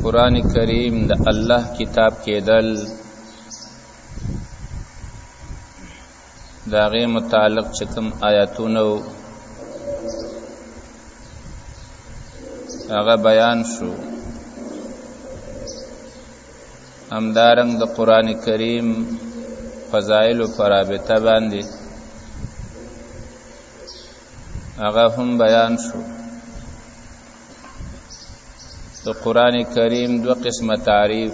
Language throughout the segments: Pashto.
قرآن کریم د الله کتاب کېدل، د هغې متعلق چې کوم آیاتونه وو هغه بیان شو. همدارنګ د قرآن کریم فضایل په رابطه باندې هغه هم بیان شو. د قرآن کریم دوه قسمه تعریف،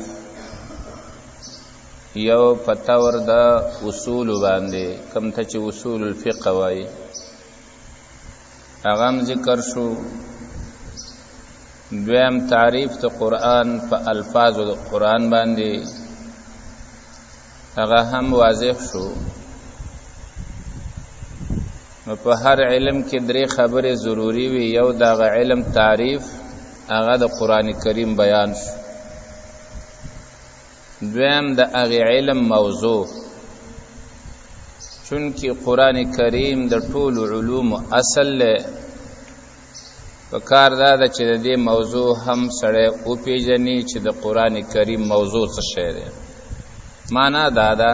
یو په طور د اصول باندې کم ته چې اصول الفقه وایي هغه هم ذکر شو. دویم تعریف د قرآن په الفاظو د قرآن باندې هغه هم واضح شو. نو په هر علم کې درې خبرې ضروري وي. یو د هغه علم تعریف، هغه د قرآن کریم بیان شو. دویم د هغې علم موضوع، چونکه قرآن کریم د ټولو علومو اصل دی، په کار دا ده چې د دې موضوع هم سړی وپېژني چې د قرآن کریم موضوع څه شی دی. معنا دا ده،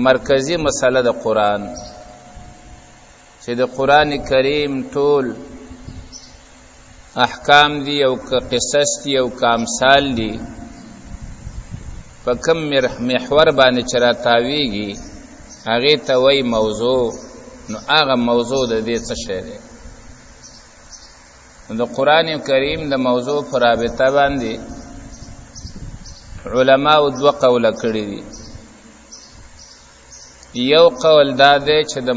مرکزي مسله د قرآن چې د قرآن کریم ټول احکام دي او که قصص دي او که امثال دي، په کوم محور باندې چې راتاویږي هغې ته وایي موضوع. نو هغه موضوع د دې څه شی دی؟ د قرآن کریم د موضوع په رابطه باندې علماو دوه قوله کړي دي. یو قول دا دی چې د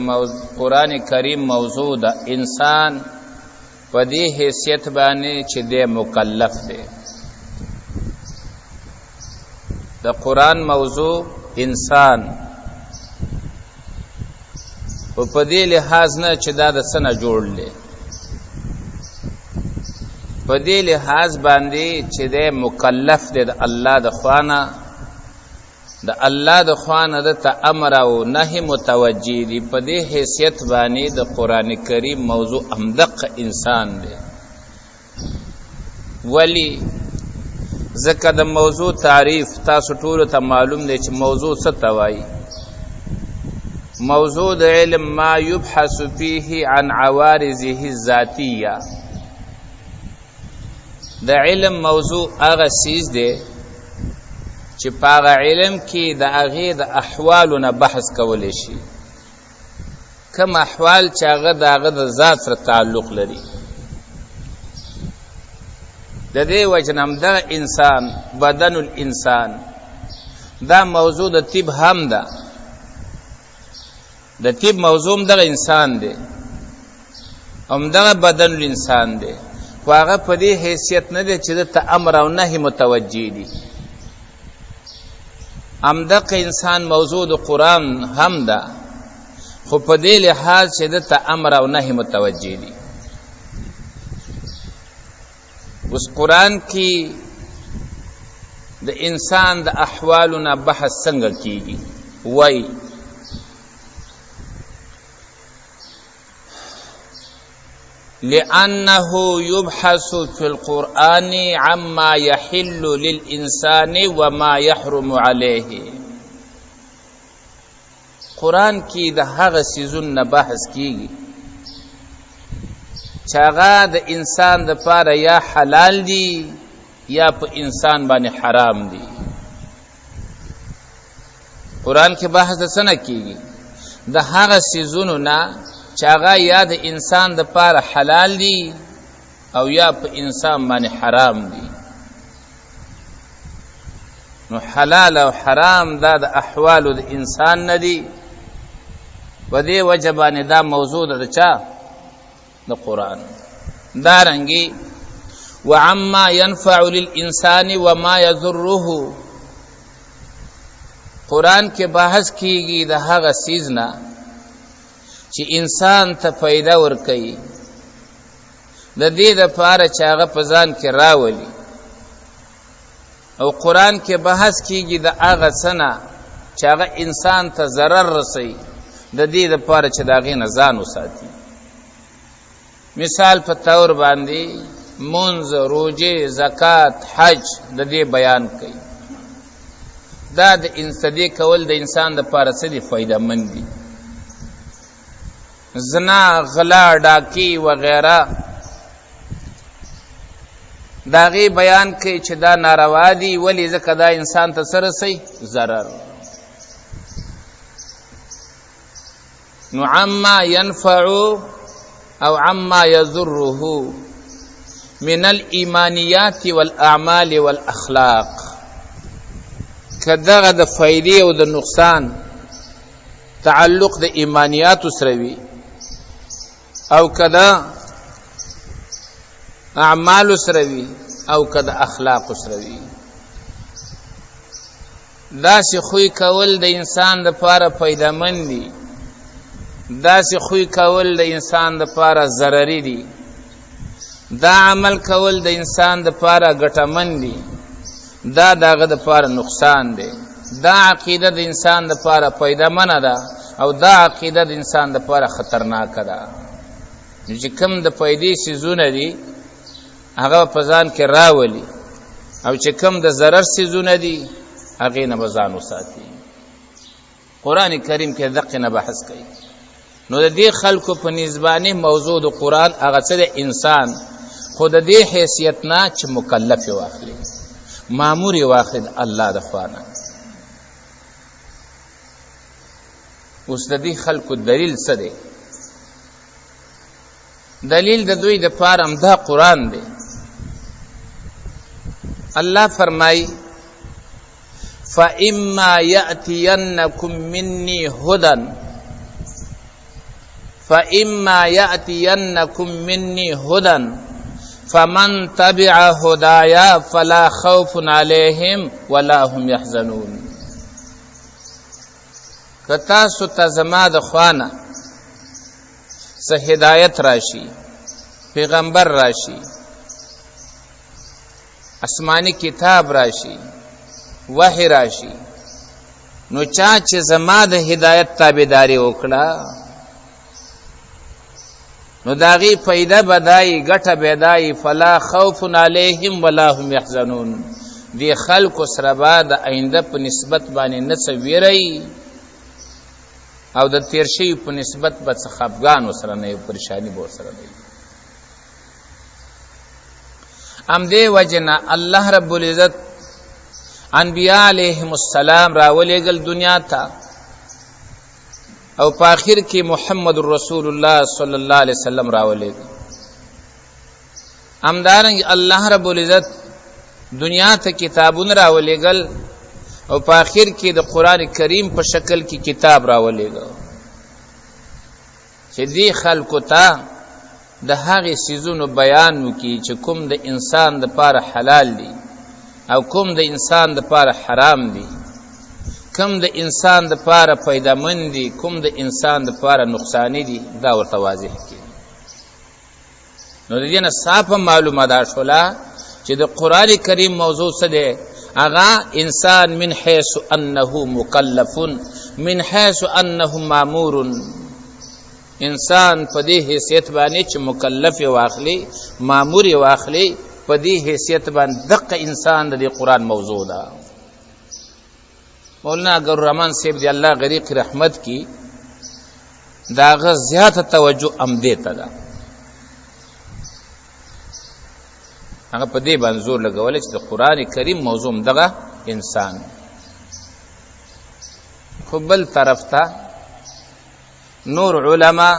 قرآن کریم موضوع د انسان په دې حیثیت باندې چې دی مکلف دی. د قرآن موضوع انسان او په دې لحاظ نه چې دا د څه نه جوړ دی، په دې لحاظ باندې چې دی مکلف دی د الله د خوانه، د الله د خوانه د ته امر او نهي متوجه دي. په دې حیثیت باندې د قرآن کریم موضوع همدقه انسان دی. ولی ځکه د موضوع تعریف تاسو ټولو ته معلوم دی چې موضوع څه ته وایي. موضوع د علم ما یبحث فیه عن عوارضه الذاتیه. د علم موضوع هغه څیز دی چې په هغه علم کې د هغې د احوالو نه بحث کولی شي، کوم احوال چې هغه د هغه د ذات سره تعلق لري. د دې وجه نه همدغه انسان، بدن الانسان، دا موضوع د طب هم ده. د طب موضوع هم دغه انسان دی، همدغه بدن الانسان دی، خو هغه په دې حیثیت نه دی چې ده ته امر او نهي متوجه دي. همدغه انسان موضوع د قرآن هم ده، خو په دې لحاظ چې ده ته امر او نهي متوجه دي. اوس قرآن کې د انسان د احوالو نه بحث څنګه کیږي؟ وایي لأنه يبحث في القرآن عما يحل للإنسان وما يحرم عليه. قرآن کې د هغه څیزونو نه بحث کیږي چې هغه د انسان د پاره یا حلال دي یا په انسان باندې حرام دي. قرآن کې بحث د څه نه کیږي؟ د هغه څیزونو نه چې هغه یا د انسان د پاره حلال دي او یا په انسان باندې حرام دي. نو حلال او حرام دا د احوالو د انسان نه دي. په دې وجه باندې دا موضوع ده د چا؟ د قرآن. دارنګي وعما ينفع للإنسان وما يضره، قرآن کې بحث کیږي د هغه څیز نه چې انسان ته فایده ورکوي، د دې دپاره چې هغه په ځان کې راولي. او قرآن کې بحث کیږي د هغه څه نه چې هغه انسان ته ضرر رسوي، د دې دپاره چې د هغې نه ځان وساتي. مثال په طور باندې مونځ، روژې، زکات، حج د دې بیان کوي. دا د انسدې کول د انسان د پاره څه دي؟ فایده مند دي. زنا، غلا، ډاکی وغیره د هغې بیان کوي چې دا ناروا دي. ولې؟ ځکه دا انسان ته څه رسوي؟ ضرر. نو عما ينفع او عما يضره من الایمانیات والاعمال والاخلاق، که دغه د فایدې او د نقصان تعلق د ایمانیاتو سره وي او که د اعمالو سره وي او که د اخلاقو سره وي، داسې خوی کول د انسان د پاره پیدامن دي، داسې خوی کول د انسان د پاره ضرري دي، دا عمل کول د انسان د پاره ګټمن دي، دا داغه د پاره نقصان دی، دا عقیده د انسان د پاره پیدامنه ده او دا عقیده د انسان د پاره خطرناکه ده. نو چې کوم د پیدې څیزونه دي هغه په ځان کې راولي او چې کوم د ضرر څیزونه دي هغې نه به ځان وساتي. قرآن کریم کې دقې نه بحث کوي. نو د دې خلکو په نسبانې موضوع د قرآن هغه څه دی؟ انسان خو د دې حیثیت نه چې مکلف یې واخلي، مامور یې واخلي د الله د خوا نه. اوس د دې خلکو دلیل څه دی؟ دلیل د دوی د پاره همدا قرآن دی. الله فرمایي فإما يأتينكم مني هدى فإما يأتينكم مني هدى فمن تبع هدايا فلا خوف عليهم ولا هم يحزنون. که تاسو ته زما د خوانه څه هدایت راشي، پیغمبر راشي، آسماني کتاب راشي، وحی راشي، نو چا چې زما د هدایت تابعداري وکړه نو د هغې فایده به دایي، ګټه به دایي. فلا خوف علیهم ولا هم یحزنون. دې خلکو سره به د آینده په نسبت باندې نه څه ویره او د تیر شوي په نسبت به څه خفګان ورسره نه وي، پریشاني به ورسره نه وي. همدې وجې نه الله رب العزت انبیا علیهم السلام راولېږل دنیا ته او په آخر کې محمد رسول الله صلی الله علیه وسلم راولېږل. همدارنګه الله رب العزت دنیا ته کتابونه راولېږل او په آخر کې د قرآن کریم په شکل کې کتاب راولېږل چې دې خلکو ته د هغې څیزونو بیان وکړي چې کوم د انسان دپاره حلال دي او کوم د انسان دپاره حرام دي، کوم د انسان دپاره فایدهمند دي، کوم د انسان دپاره نقصاني دي، دا ورته واضح کړي. نو د دې نه صافه معلومه دا شوله چې د قرآن کریم موضوع څه دی؟ هغه انسان من حیث انه مکلف، من حیث انه مامور. انسان په دې حیثیت باندې چې مکلف یې واخلي، مامور یې واخلي، په دې حیثیت باندې دقه انسان د دې قرآن موضوع ده. مولانا اګر الرحمن صاحب دی الله غریق رحمت کی د هغه زیاته توجه همدې ته ده. هغه په دې باندې زور لګولی چې د قرآن کریم موضوع دغه انسان. خو بل طرف ته نور علما،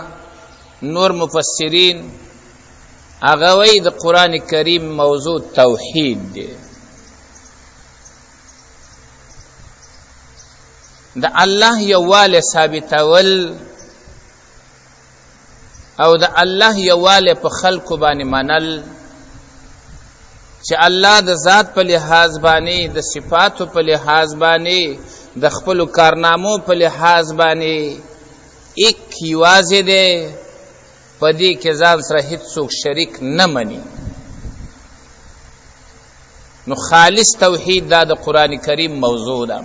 نور مفسرین هغه وایي د قرآن کریم موضوع توحید دی. د الله یووالی ثابتول او د الله یووالی په خلکو باندې منل چې الله د ذات په لحاظ باندې، د صفاتو په لحاظ باندې، د خپلو کارنامو په لحاظ باندې ایک یوازې دی، په دې کې ځان سره هیڅوک شریک نه مني. نو خالص توحید دا د قرآن کریم موضوع ده.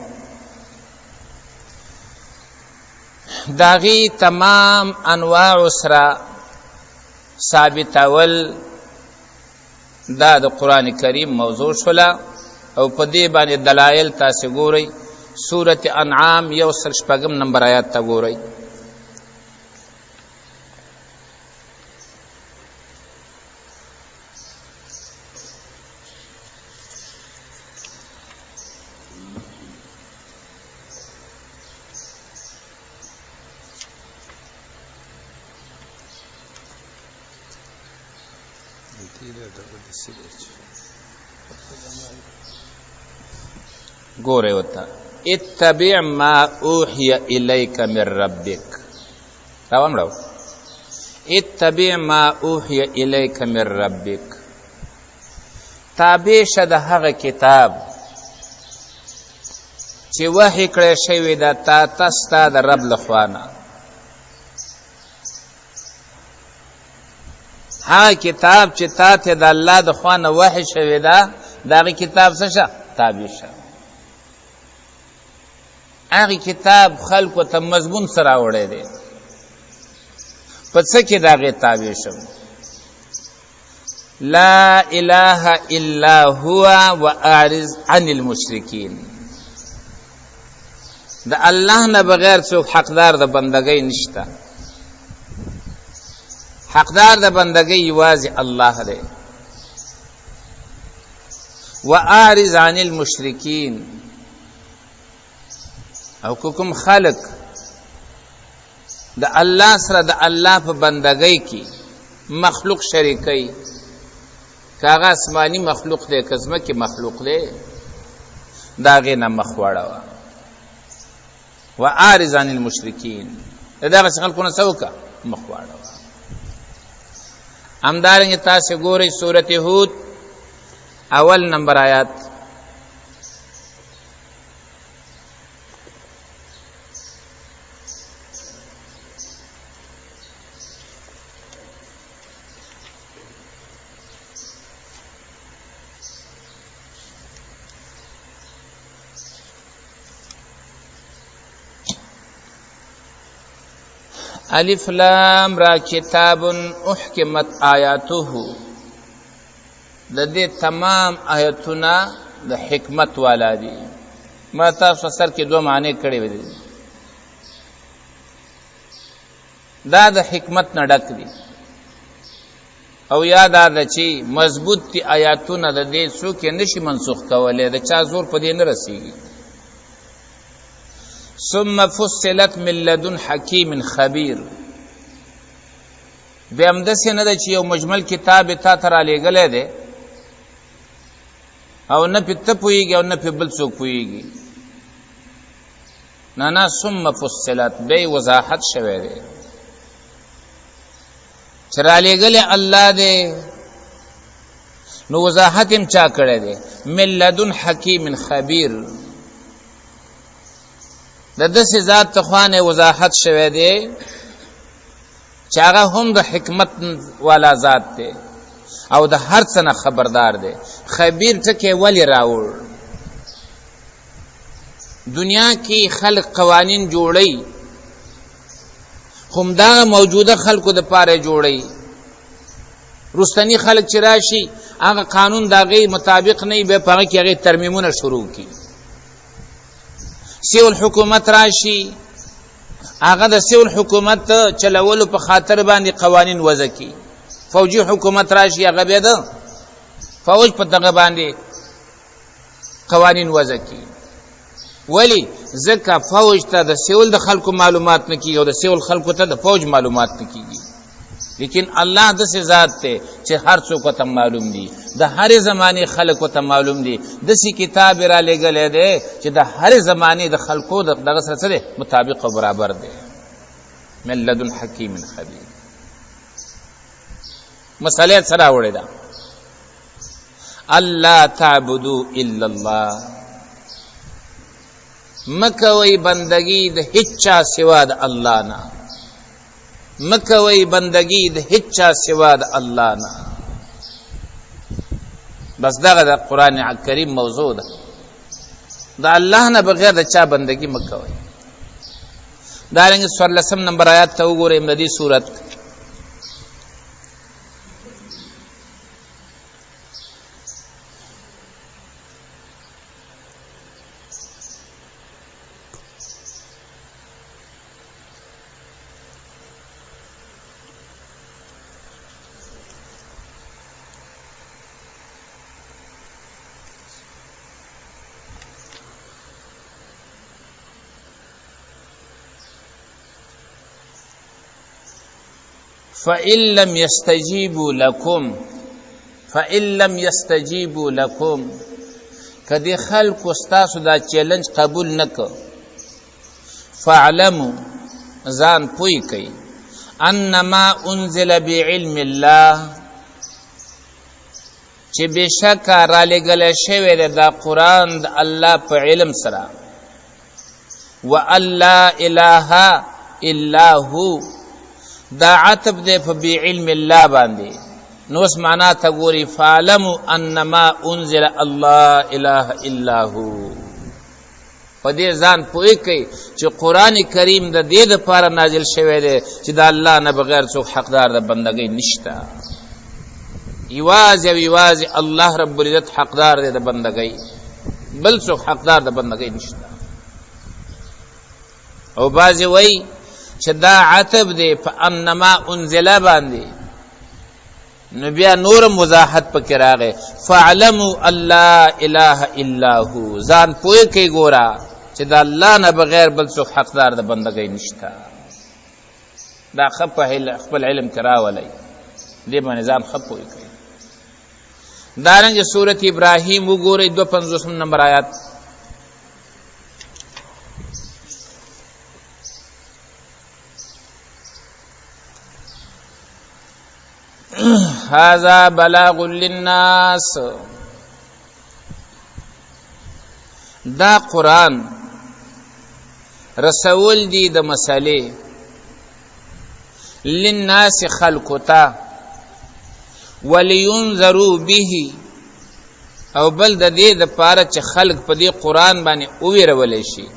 د هغې تمام انواع سره ثابتول دا د قرآن کریم موضوع شوله او په دې باندې دلایل تاسې ګورئ. سورة انعام 106 نمبر آیات ته ګورئ. ګوره وتا اتبع ما اوحي الیک من ربک، راومړو اتبع ما اوحي الیک من ربک، تابع شه د هغه کتاب چې وحی کړی شوی ده تا ته ستا د رب له خوا نه. هغه کتاب چې تا ته د الله د خوا نه وحی شوی ده، د هغه کتاب څه شه؟ تابع شه. هغه کتاب خلکو ته مضمون سره راوړی دی، په څه کې د هغې تابع شم؟ لا اله الا هو واعرض عن المشرکین. د الله نه بغیر څوک حقدار د بندګۍ نشته، حقدار د بندګۍ یوازې الله دی. واعرض عن المشرکین، او کوم خلق د الله سره د الله په بندګۍ کې مخلوق شریکي، که هغه آسماني مخلوق دی که ځمکې مخلوق دی، د هغې نه مخ واړوه. واعرض عن المشرکین، د دغسې خلکو نه څه وکړه؟ مخ واړوه. همدارنګه تاسې ګورئ سورت هود اول نمبر آیات، الف لام را کتاب احکمت آیاته، د دې تمام آیتونه د حکمت والا دي. ما تاسو سر کې دوه معنی کړې وې، دا د حکمت نه ډک دي، او یا دا ده چې مضبوط دي آیاتونه، د دې څوک یې نشي منسوخ کولی، د چا زور په دې نه رسیږي. ثم فصلت من لدن حکیم خبیر، بیا همداسې نه ده چې یو مجمل کتاب یې تا ته رالیږلی دی او نه پې ته پوهېږي او نه پې بل څوک پوهېږي. نه نه، ثم فصلت، بیا یې وضاحت شوی دی چې رالیږلی الله دی، نو وضاحت هم چا کړی دی؟ من لدن حکیم خبیر، د داسې ذات ته خوا نه وضاحت شوی دی چې هغه هم د حکمت والا ذات دی او د هر څه نه خبردار دی. خبیر ټکی ولې راوړ؟ دنیا کې خلق قوانین جوړي، هم دا موجوده خلکو د پاره جوړي. رستنی خلک چې راشي هغه قانون د هغې مطابق نه وي، بیا په هغه کې هغې ترمیمونه شروع کړي. سیول حکومت راشي، هغه د سیول حکومت چلولو په خاطر باندې قوانین وضع کړي. فوجي حکومت راشي، هغه بیا د فوج په دغه باندې قوانین وضع کړي. ولی؟ ځکه فوج ته د سیول د خلکو معلومات نه کیږي او د سیول خلکو ته د فوج معلومات نه کیږي. لیکن الله داسې ذات دی چې هر څوک ته معلوم دي، د هرې زمانې خلکو ته معلوم دي. داسې کتاب یې رالیږلی دی چې د هرې زمانې د خلکو د دغه سره څه دی؟ مطابق او برابر دی. من لدن حکیم خبیر. مسئله یې څه راوړې ده؟ الله تعبدو الا الله، مکوئ بندگی د هیچا سوا د الله نه، مکوئ بندگی د هیچا سوا د الله نه. بس دغه د قرآن کریم موضوع ده، د الله نه بغیر د چا بندگی مکوئ. دارنګه 14 نمبر آیات ته وګورئ د دې سورت. فإن لم يستجيبوا لكم، فإن لم يستجيبوا لكم، که دې خلکو ستاسو دا چیلنج قبول نه کړ، فاعلموا، ځان پوه کړئ، انما انزل بعلم الله، چې بېشکه رالیږلی شوی دی دا قرآن د الله په علم سره، وان لا اله الا هو، دا عطف دی په بعلم الله باندې. نو اوس معنا ته ګوري، فعلموا انما انزل الله اله الا هو، په دې ځان پوه کړئ چې قرآن کریم د دې دپاره نازل شوی دی چې د الله نه بغیر څوک حقدار د بندګۍ نشته، یوازې او یوازې الله رب العزت حقدار دی د بندګۍ، بل څوک حقدار د بندګۍ نشته. او بعضې وایي چې دا عتب دی په انما انزله باندې، نو بیا نورم وضاحت پکې راغی، فاعلموا ان لا اله الا هو، ځان پوه کړئ ګوره چې د الله نه بغیر بل څوک حقدار د بندګۍ نشته. دا ښه په خپل علم کې راولئ، دې باندې ځان ښه پوه کړئ. دارنګه سورت ابراهیم وګورئ، 52 نمبر آیات. هذا بلاغ للناس، دا قرآن رسول دی د مسئلې للناس خلقو ته، ولینذروا به، او بل د دې د پاره چې خلق په دې قرآن باندې وویرول شي،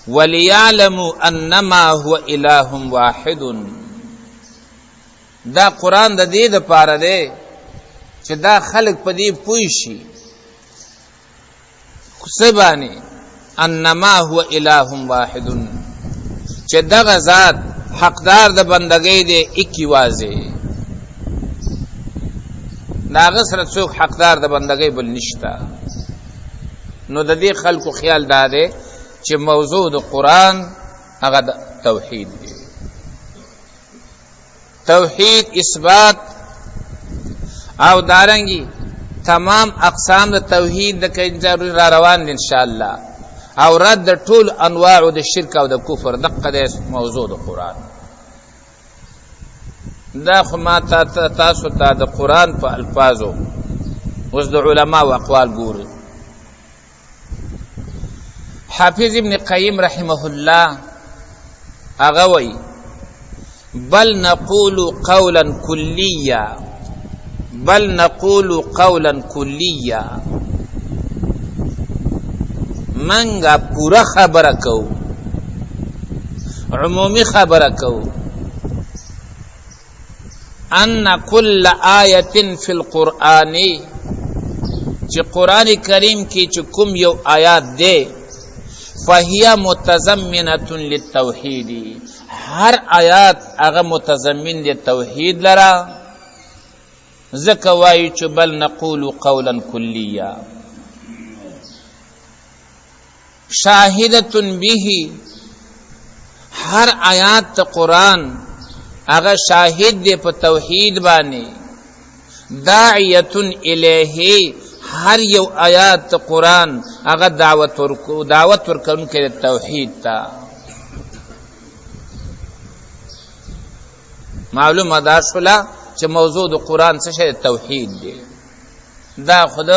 وليعلموا انما هو اله واحد، دا قرآن د دې د پاره دی چې دا خلق په دې پوه شي څه باندې، انما هو اله واحد، چې دغه ذات حقدار د بندګۍ دی اکی واځي، د هغه سره څوک حقدار د بندګۍ بل نشته. نو د دې خلکو خیال دا دی چې موضوع د قرآن هغه د توحید دی، توحید اثبات او دارنګي تمام اقسام د توحید د کنجر را روان دي ان شاء الله، او رد د ټول انواع د شرک او د کفر، دقه د موضوع د قرآن. دا خو ما تاسو ته د قرآن په الفاظو اوس د علما او اقوال ګورو. حافظ ابن قیم رحمه الله هغه وایي بل نقول قولا کلیا، بل نقول قولا کلیا، منګه پوره خبره کوو، عمومي خبره کوو، ان کل آیت فی القرآن، چې قرآن کریم کې چې کوم یو آیات دی، فهي متضمنة للتوحید، هر آیات هغه متضمن دی توحید لره، ځکه وایو چې بل نقول قولا کلیا، شاهدة به، هر آیات ته قرآن هغه شاهد دی په توحید باندې، داعیة الیه، هر یو آیات ته قرآن هغه دعوت ورکوونکی دی توحید ته. معلومه دا شوله چې موضوع د قرآن څه شی دی؟ توحید دی. دا خو د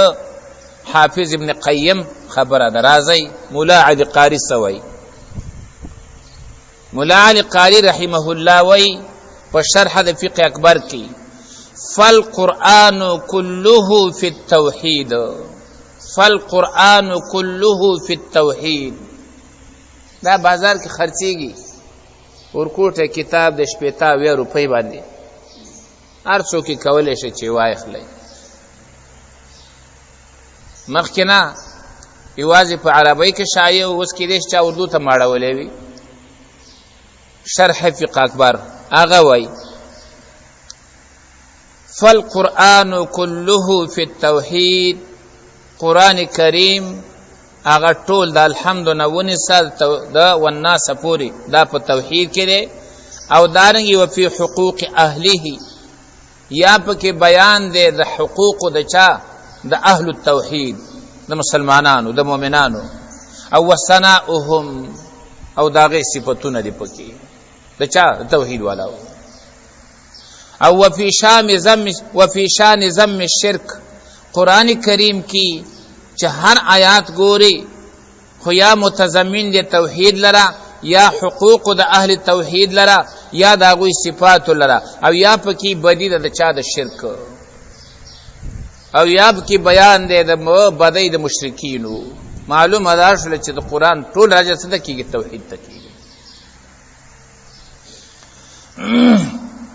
حافظ ابن قیم خبره ده. راځئ مولا علي قاري څه وایي؟ مولا علي قاري رحمه الله وایي په شرح د فقه اکبر کې، فالقرآن كله في التوحید، فالقرآن كله في التوحید. دا بازار کې خرڅیږي، ورکوټه کتاب د 70 روپۍ باندې، هر څوک یې کولی شي چې وایخلی. مخکې نه یوازې په عربۍ کې شایع و، اوس کېدای شي چا اردو ته ماړولی وي. شرح فقه اکبر هغه وایي فالقرآن كله في التوحید، قرآن کریم هغه ټول د الحمد نه ونیسه د والناس پورې دا په توحید کې دی. او دارنګي وفي حقوق اهله، یا پکې بیان دی د حقوق د چا؟ د اهل التوحید، د مسلمانانو، د مؤمنانو. او وثناؤهم، او د هغې صفتونه دي پکې د چا؟ د توحید والاو. او وفي شان ذم الشرک، قرآن کریم کی چې هر آیات ګوري خو یا متضمن دی توحید لره، یا حقوق د اهل توحید لره، یا د هغوی صفات لره، او یا پکې بدی ده د چا؟ د شرک، او یا پکې بیان دی د بدی د مشرکینو. معلومه ده شوله چې د قرآن ټول راجع څه ته کېږي؟ توحید ته کېږي.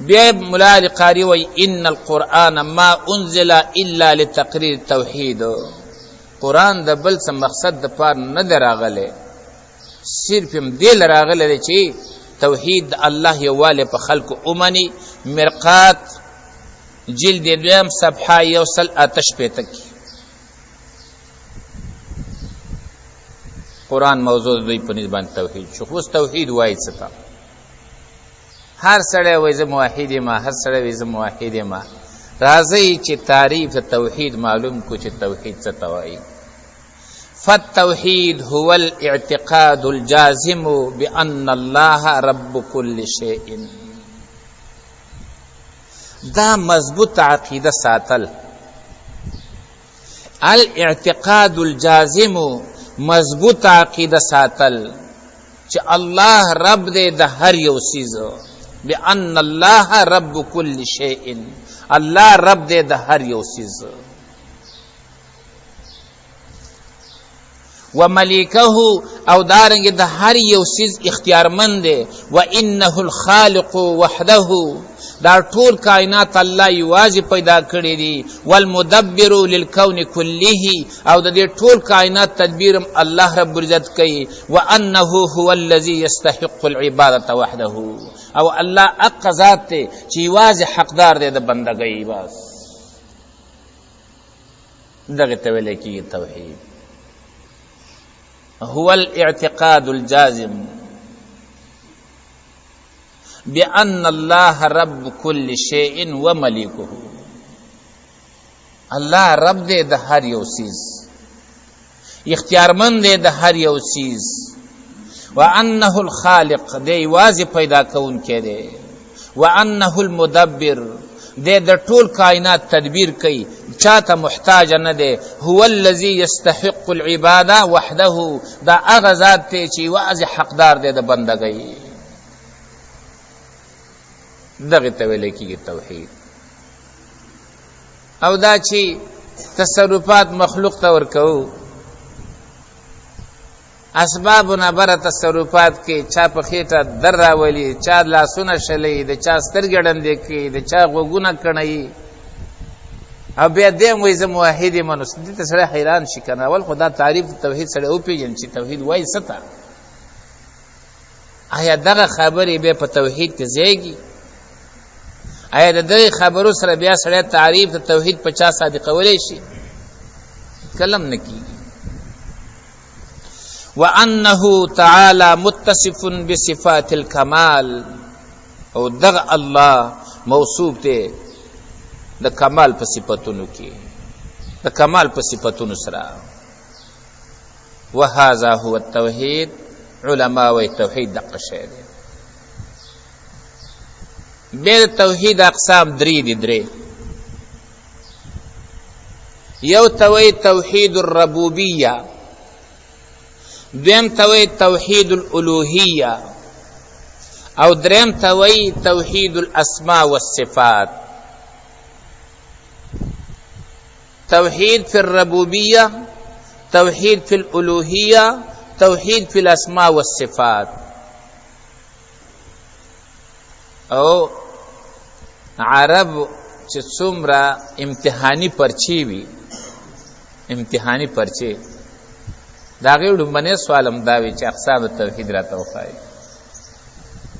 بیا مولا علی قاری وای ان القرآن ما انزل الا لتقریر التوحید. قرآن د بل څه مقصد د پار نه دی راغلی، صرف هم دې له راغلی دی چې توحید د الله یووالی په خلکو ومني. مرقات جلد دویم صفحه 168 کې قرآن موضوع دوی په نسبت باندې توحید شو. خو اوس توحید وایي څه ته؟ هر سړی وایي زه موحد یم، هر سړی وایي زه موحد یم. راځئ چې تعریف توحید معلوم کو چې توحید څه ته وایي. فالتوحید هو الاعتقاد الجازم بأن الله رب كل شيء. دا مضبوط عقیده ساتل، الاعتقاد الجازم مضبوط عقیده ساتل چې الله رب دی د هر یو څیز، بأن الله رب كل شيء، الله رب دی د هر یو څیز. ومليکه، او دارنګ د هر یو څیز اختیارمند دی. وانه الخالق وحده، دا ټول کائنات الله یوازې پیدا کړی دي. والمدبر للكون كله، او د دې ټول کائنات تدبیر الله رب العزت کوي. وانه هو الذي يستحق العباده وحده، او الله اق ذات دی چې یوازې حقدار دی د بندګۍ. بس دغه ته ویل کېږي توحید. هو الاعتقاد الجازم بأن الله رب كل شيء ومليكه. الله رب دی د هر یو څیز، اختیارمند دی د هر یو څیز. وانه الخالق، دی یوازې پیدا کوونکی دی. وانه المدبر، دی د ټول کائنات تدبیر کوي، چاته محتاج نه دی. هو الذي يستحق العباده وحده، دا هغه ذات دی چې یوازې حقدار دی د بندګۍ. دغه ته ویل کېږي توحید. او دا چې تصرفات مخلوق ته ورکوو، اسباب نه بره تصرفات کې چا په خېټه در راولي، چا لاسونه شلوي، د چا سترګې ړندې کوي، د چا غوږونه کڼوي، او بیا دی هم وایي زه موحد یم. نو دې ته سړی حیران شي که نه. اول خو دا تعریف توحید سړی وپېژني چې توحید وایي څه ته. آیا دغه خبرې بیا په توحید کې ځایږي؟ آیا د دغې خبرو سره بیا سړی تعریف د توحید په چا صادقولی شي؟ کلم نه کېږي. وانه تعالی متصف بصفات الكمال، او دغه الله موصوف دی د کمال په صفاتونو کې، د کمال په صفاتونو سره. وهذا هو التوحید. علما وی توحید دقه شی دی. بیا د توحید اقسام درې دي، درې. یو توی توحید الربوبیه، دویم توی توحید الالوهیه، او دریم توی توحید الاسماء والصفات. توحید فی الربوبیه، توحید فی الالوهیه، توحید فی الاسماء والصفات. او عرب چې څومره امتحاني پرچې وي، امتحاني پرچې، د هغې لومړنی سوال هم دا وي چې اقسام توحید راته وښایي.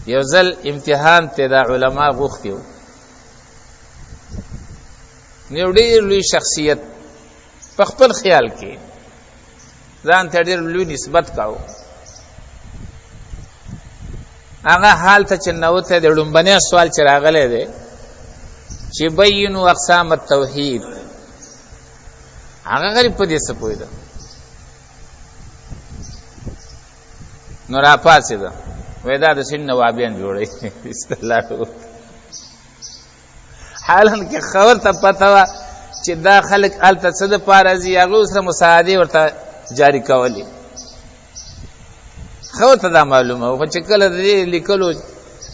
یو ځل امتحان ته دا علما غوښتي وو، یو ډېر لوی شخصیت په خپل خیال کې ځان ته ډېر لوی نسبت کاوه. هغه حال ته چې نوته د لومبني سوال چې راغلی دی چې بینو اقسام التوحید، هغه غریب په دې څه پوهېده؟ نو را پاڅېده، وایي دا د سیند نوابیان جوړوي. اصطلاح حالان کې خبر ته پته وه چې دا خلک هلته څه دپاره ځي، هغوی سره مساعدې ورته جاري کولې، خو ته دا معلومه وه. خو چې کله د دې لیکلو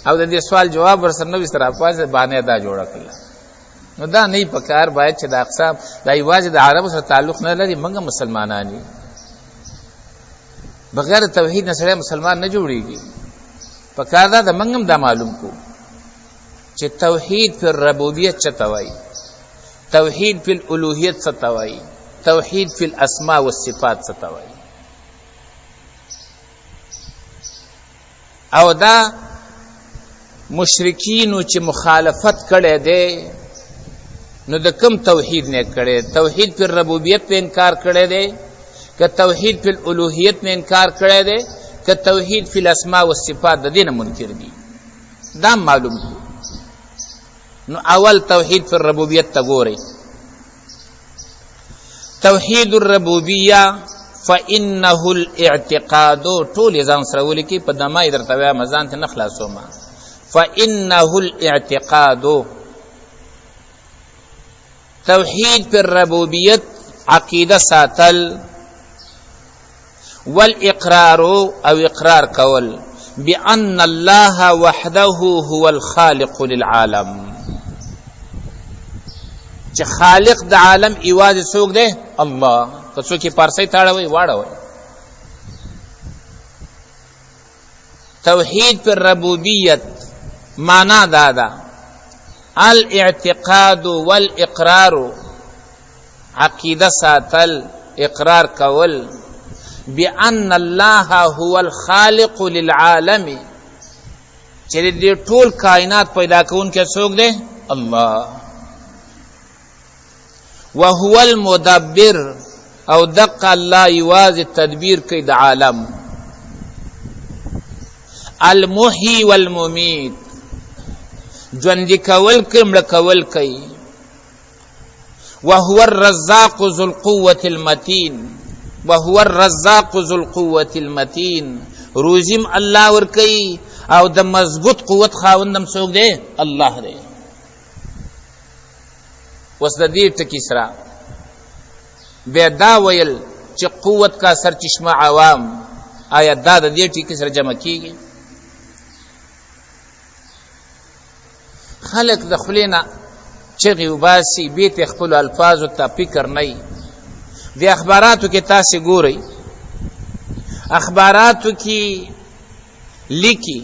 او د دې سوال جواب ورسره نه وي، سره راپاڅېده، بهانه دا جوړه کړله. نو دا نه په کار باید چې د اقسام دا یوازې د عربو سره تعلق نه لري، موږ مسلمانان یو، بغیر توحید نه سړی مسلمان نه جوړیږي. په کار دا ده موږ هم دا معلوم کو چې توحید پر ربوبیت څه ته وایي، توحید پر الوهیت څه ته وایي، توحید فی الاسماء والصفات څه ته وایي. او دا مشرکینو چې مخالفت کړی دی نو د کم توحید نه کړی؟ توحید پر ربوبیت په انکار کړی دی که توحید پر الوهیت نه انکار کړی دی که توحید فی الاسماء والصفات د دې نه منکر دي؟ دا معلوم کړو. نو اول توحید پر ربوبیت ته ګورئ. توحید الربوبیه فانه الاعتقاد، ټول ځان سره ولیکي په دمای درته وایم، ځان ته نه خلاصوم. فانه الاعتقاد، توحید پر ربوبیت عقیده ساتل، والاقرار او اقرار کول بان الله وحده هو الخالق للعالم، چې خالق د عالم ایواز څوک دی؟ الله. که څوک یې پارسۍ ته اړوي واړوي. توحید پر ربوبیت معنا دا ده الاعتقاد والاقرار، عقیده ساتل، اقرار کول بان الله هو الخالق للعالم، چې دې ټول کائنات پیدا کوونکی څوک دی؟ الله. وهو المدبر، او دقه الله یوازې تدبیر کوي د عالم. المحیی والممیت، ژوندي کول کوي، مړه کول کوي. وهو الرزاق ذو القوة المتين، وهو الرزاق ذو القوة المتين، روزیم الله ورکي او د مضبوط قوت خاوندم څوک دی؟ الله دی. اوس د دې ټکي سره بیا دا ویل چې قوت کا سرچشمه عوام، آیا دا د دې ټکي سره جمع کیږي؟ خلک د خولې نه چغې وباسي، بیرته خپلو الفاظو ته فکر نه وي. د اخباراتو کې تاسې ګورئ، اخباراتو کې لیکي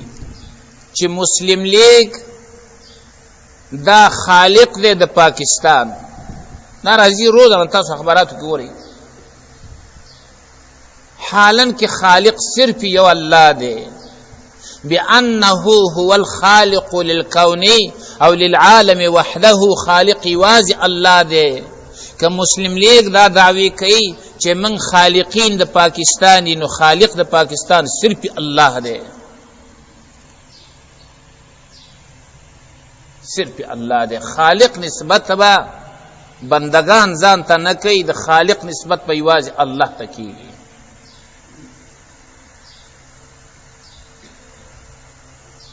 چې مسلم لیګ دا خالق دی د پاکستان. دا راځي روزانه تاسو اخباراتو کې ګورئ. حالن کې خالق صرف یو الله دی، بأنه هو الخالق للكون او للعالم وحده، خالق یوازې الله دی. که مسلم لیګ دا دعوی کوي چې من خالقین د پاکستان، نو خالق د پاکستان صرف الله دی، صرف الله دی. خالق نسبت به بندگان ځان ته نه کوي، د خالق نسبت به یوازې الله ته کیږي.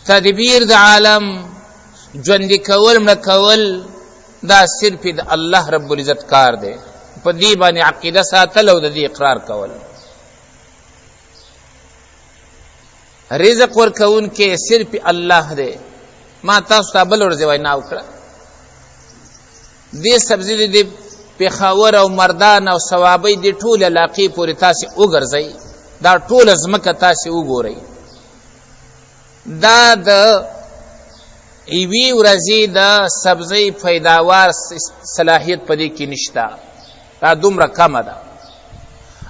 تدبیر د عالم، ژوندي کول مړه کول، دا صرف د الله رب العزت کار دی. په دې باندې عقیده ساتل او د دې اقرار کول. رزق ورکون کې صرف الله دی. ما تاسو ته بل ورځ وینا وکړه، دې سبزی دې پېښور او مردان او صوابۍ دې ټول علاقې پورې تاسې وګرځئ، دا ټوله ځمکه تاسې وګورئ، دا د یوې ورځې د سبزۍ پیداوار صلاحیت په دې کې نشته، دا دومره کمه ده.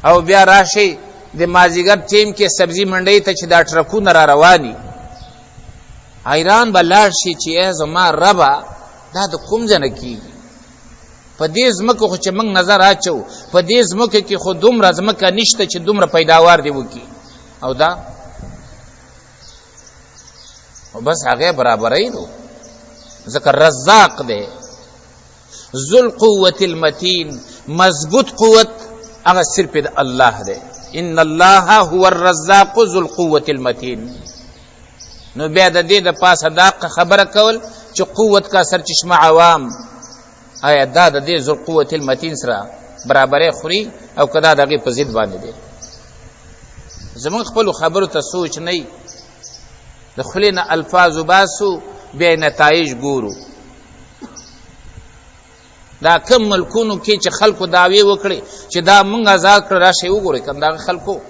او بیا راشئ د مازیګر ټیم کې سبزی منډۍ ته چې دا ټرکونه را رواني، حیران به لاړ شي چې ای زما ربه دا د کوم ځای نه کېږي؟ په دې ځمکه خو چې موږ نظر اچو، په دې ځمکه کې خو دومره ځمکه نشته چې دومره پیداوار دې وکړي. او دا او بس هغه برابرې نو، ځکه رزاق دی، ذو القوة المتین، مضبوط قوت هغه صرف د الله دی. ان الله هو الرزاق ذو القوة المتین. نو بیا د دې د پاسه دا خبره کول چې قوت کا سرچشمه عوام، آیا دا د دې ذو القوة المتین سره برابرې خوري او که دا د هغې په ضد باندې دی؟ زمونږ خپلو خبرو ته سوچ نه، د خولې نه الفاظ وباسو بیا یې نتایج ګورو. دا کم ملکونو کې چې خلکو دعوې وکړې چې دا مونږ آزاد کړ، راشئ وګورئ کوم دغه خلکو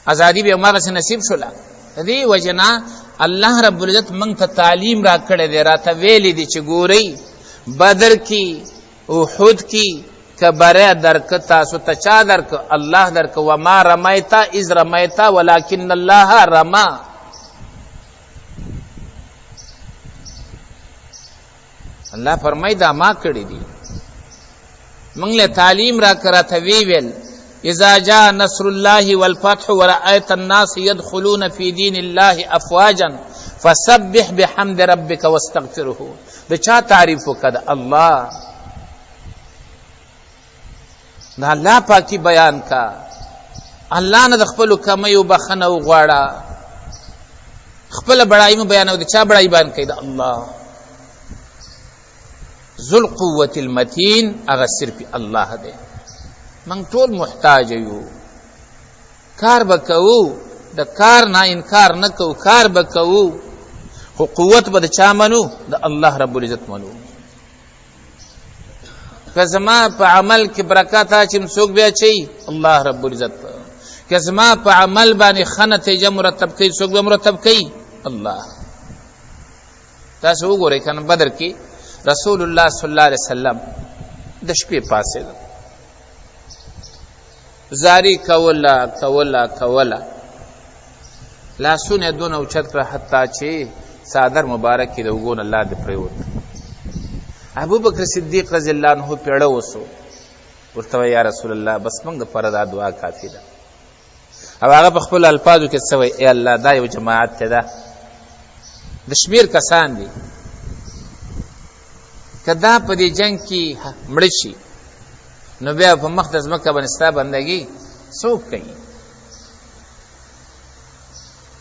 ازادي به هماغسې نصیب شوله. د دې وجې نه الله رب العزت موږ ته تعلیم را کړی دی، راته ویلی دی چې ګورئ بدر کې، احد کې که بری درک تاسو ته چا درک؟ الله درک. وما رمیتا اذ رمیتا ولکن الله رما. الله فرمای دا ما کړی دی، موږ له تعلیم را کړه ته وی ویل اذا جاء نصر الله والفتح ورأيت الناس يدخلون في دين الله افواجا فسبح بحمد ربك واستغفره. د چا تعریف وکړه؟ الله. د الله پاکي بیان کا، الله نه د خپلو کمیو بخښنه وغواړه، خپله بړایي مو بیانوه. د چا بړایي بیان کوي؟ د الله. ذو القوة المتین هغه صرف الله دی. موږ ټول محتاج یو، کار به کوو، د کار نه انکار نه کوو، کار به کوو، خو قوت به د چا منو؟ د الله رب العزت منو. که زما په عمل کې برکت اچم څوک بیا چي؟ الله رب العزت. که زما په عمل باندې ښه نتیجه مرتب کوي څوک به مرتب کوي؟ الله. تاسو وګورئ کنه بدر کې رسول الله صلی الله علیه وسلم د شپې پاڅېده، زاری کوله کوله کوله، لاسونه یې دونه اوچت کړه حتی چې څادر مبارک یې د اوږو نه لاندې پرېوت. ابوبکر صدیق رضی الله عنه پیړه وسو، ورته وایي یا رسول الله بس موږ دپاره دا دعا کافي ده. او هغه په خپلو الفاظو کې څه وایي؟ ای الله دا یو جماعت دی، ده د شمېر کسان دي، که دا په دې جنګ کې مړه شي نو بیا په مخ د ځمکه باندې ستا بندګي څوک کوي؟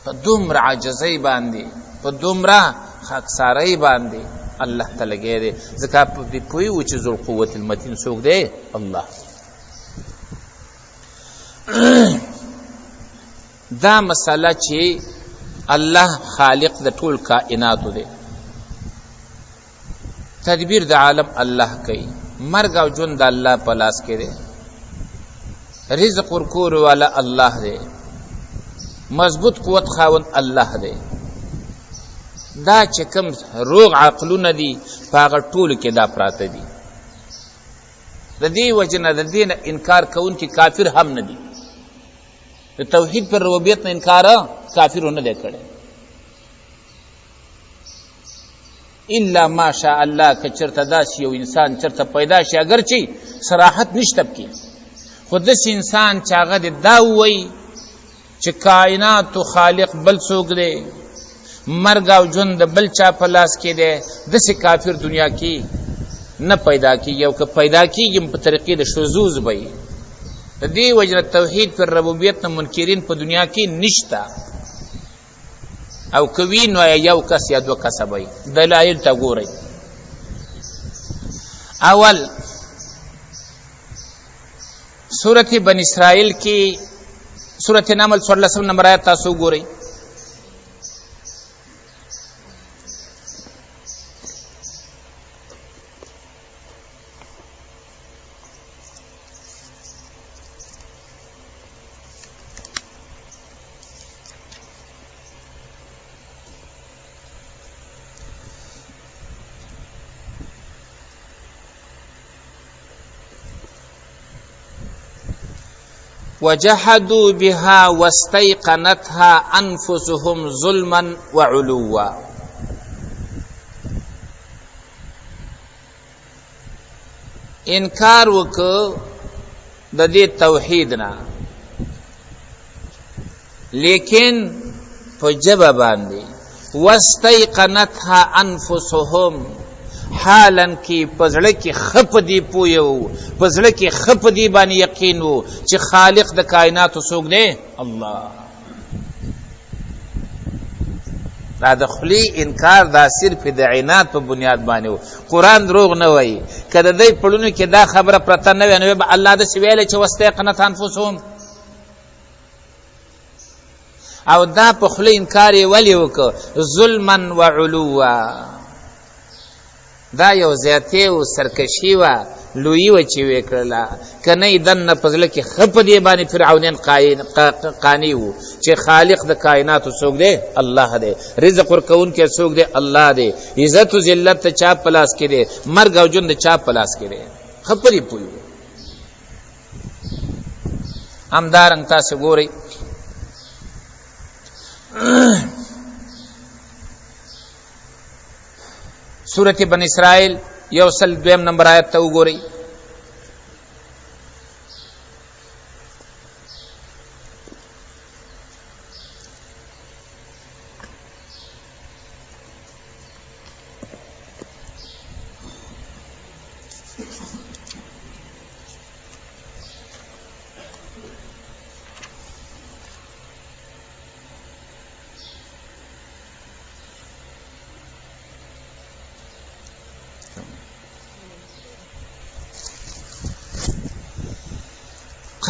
په دومره عاجزۍ باندې، په دومره خاکسارۍ باندې الله ته لګی دی، ځکه په دې پوه و چې ذوالقوة المتین څوک دی؟ الله. دا مسله چې الله خالق د ټول کائناتو دی، تدبیر د عالم الله کوي، مرګ او ژوند د الله په لاس کې دی، رزق ورکول والا الله دی، مضبوط قوت خاوند الله دی. دا چې کوم روغ عقلونه دي په هغه ټولو کې دا پراته دي. د دې وجې نه د دې نه انکار کوونکي کافر هم نه دي. د توحید پر ربوبیت نه انکار کافرو نه دی کړی. الا ما شاء الله، که چېرته داسې یو انسان چېرته پیدا شي، اګر چې صراحت نشته پکې، خو داسې انسان چې هغه دې دا ووایي چې کائناتو خالق بل څوک دی، مرګ او ژوند د بل چا په لاس کې دی، داسې کافر دنیا کې نه پیدا کېږي، او که پیدا کېږي په طریقې د شذوذ به وي. د دې وجې نه توحید پر ربوبیت نه منکرین په دنیا کې نشته، او که وي نو یو کس یا دوه کسه به وي. دلایل ته ګورئ. اول سورت بن اسرائیل کې سورت نمل 14 نمبر آیت تاسو وګورئ. وجحدوا بها واستيقنتها انفسهم ظلما وعلوا. انکار وکړ د دې توحید نه، لیکن په ژبه باندې. واستیقنتها انفسهم، حالا کې په زړه کې ښه په دې پوه وو، په زړه کې ښه په دې باندې یقین وو چې خالق د کائناتو څوک دی؟ الله. دا د خولې انکار دا صرف د عناد په بنیاد باندې و. قرآن دروغ نه وایي. که د دی په زړونو کې دا خبره پرته نه وی نو به الله داسې ویلی چې واستیقنت انفسهم. او دا په خوله انکار یې ولې وکړ؟ ظلما وعلوا. دا یو زیاتی او سرکشي وه، لویي وه چې ویې کړله. که نه یې دننه په زړه کې ښه په دې باندې فرعونیان قانع وو چې خالق د کائناتو څوک دی؟ الله دی. رزق ورکوونکی څوک دی؟ الله دی. عزت او ذلت د چا په لاس کې دی؟ مرګ او ژوند د چا په لاس کې دی؟ ښه په دې پوه وو. همدارنګ تاسو ګورئ سورة بن اسرائیل 102 نمبر آیت ته وګورئ.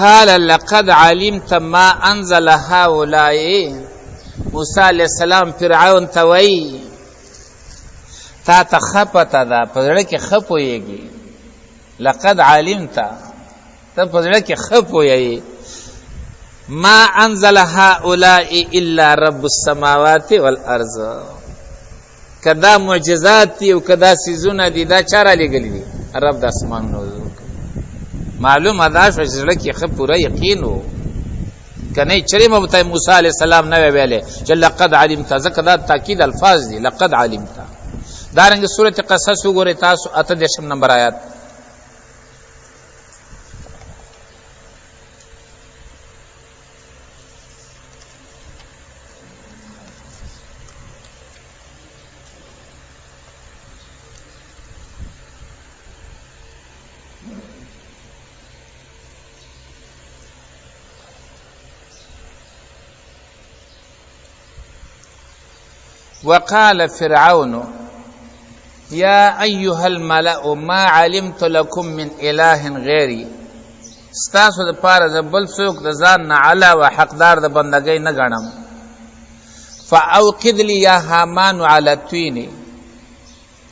قال لقد علمت ما انزل هؤلاء. موسی علیہ السلام فرعون ته وایي تا ته ښه پته ده، په زړه کې ښه پوهېږي. لقد علمت، ته په زړه کې ښه پوه یې. ما انزل هؤلاء الا رب السماوات والارض. که دا معجزات دي او که دا څیزونه دي، دا چا رالیږلي دي؟ رب د اسمانونو. معلومه ده شوه چې زړه کې ښه پوره یقین و. که نه چېرې به ورته موسی علیه السلام نه وی ویلی چې لقد علمت، ځکه دا تاکید الفاظ دي، لقد علمت. دارنګه سورة قصص وګورئ تاسو 38 نمبر آیات. وقال فرعون يا أيها الملأ ما علمت لكم من إله غيري. ستاسو د پاره زه بل څوک د ځان نه علاوه حقدار د بندګۍ نه ګڼم. فاوقد لي يا هامان على الطين،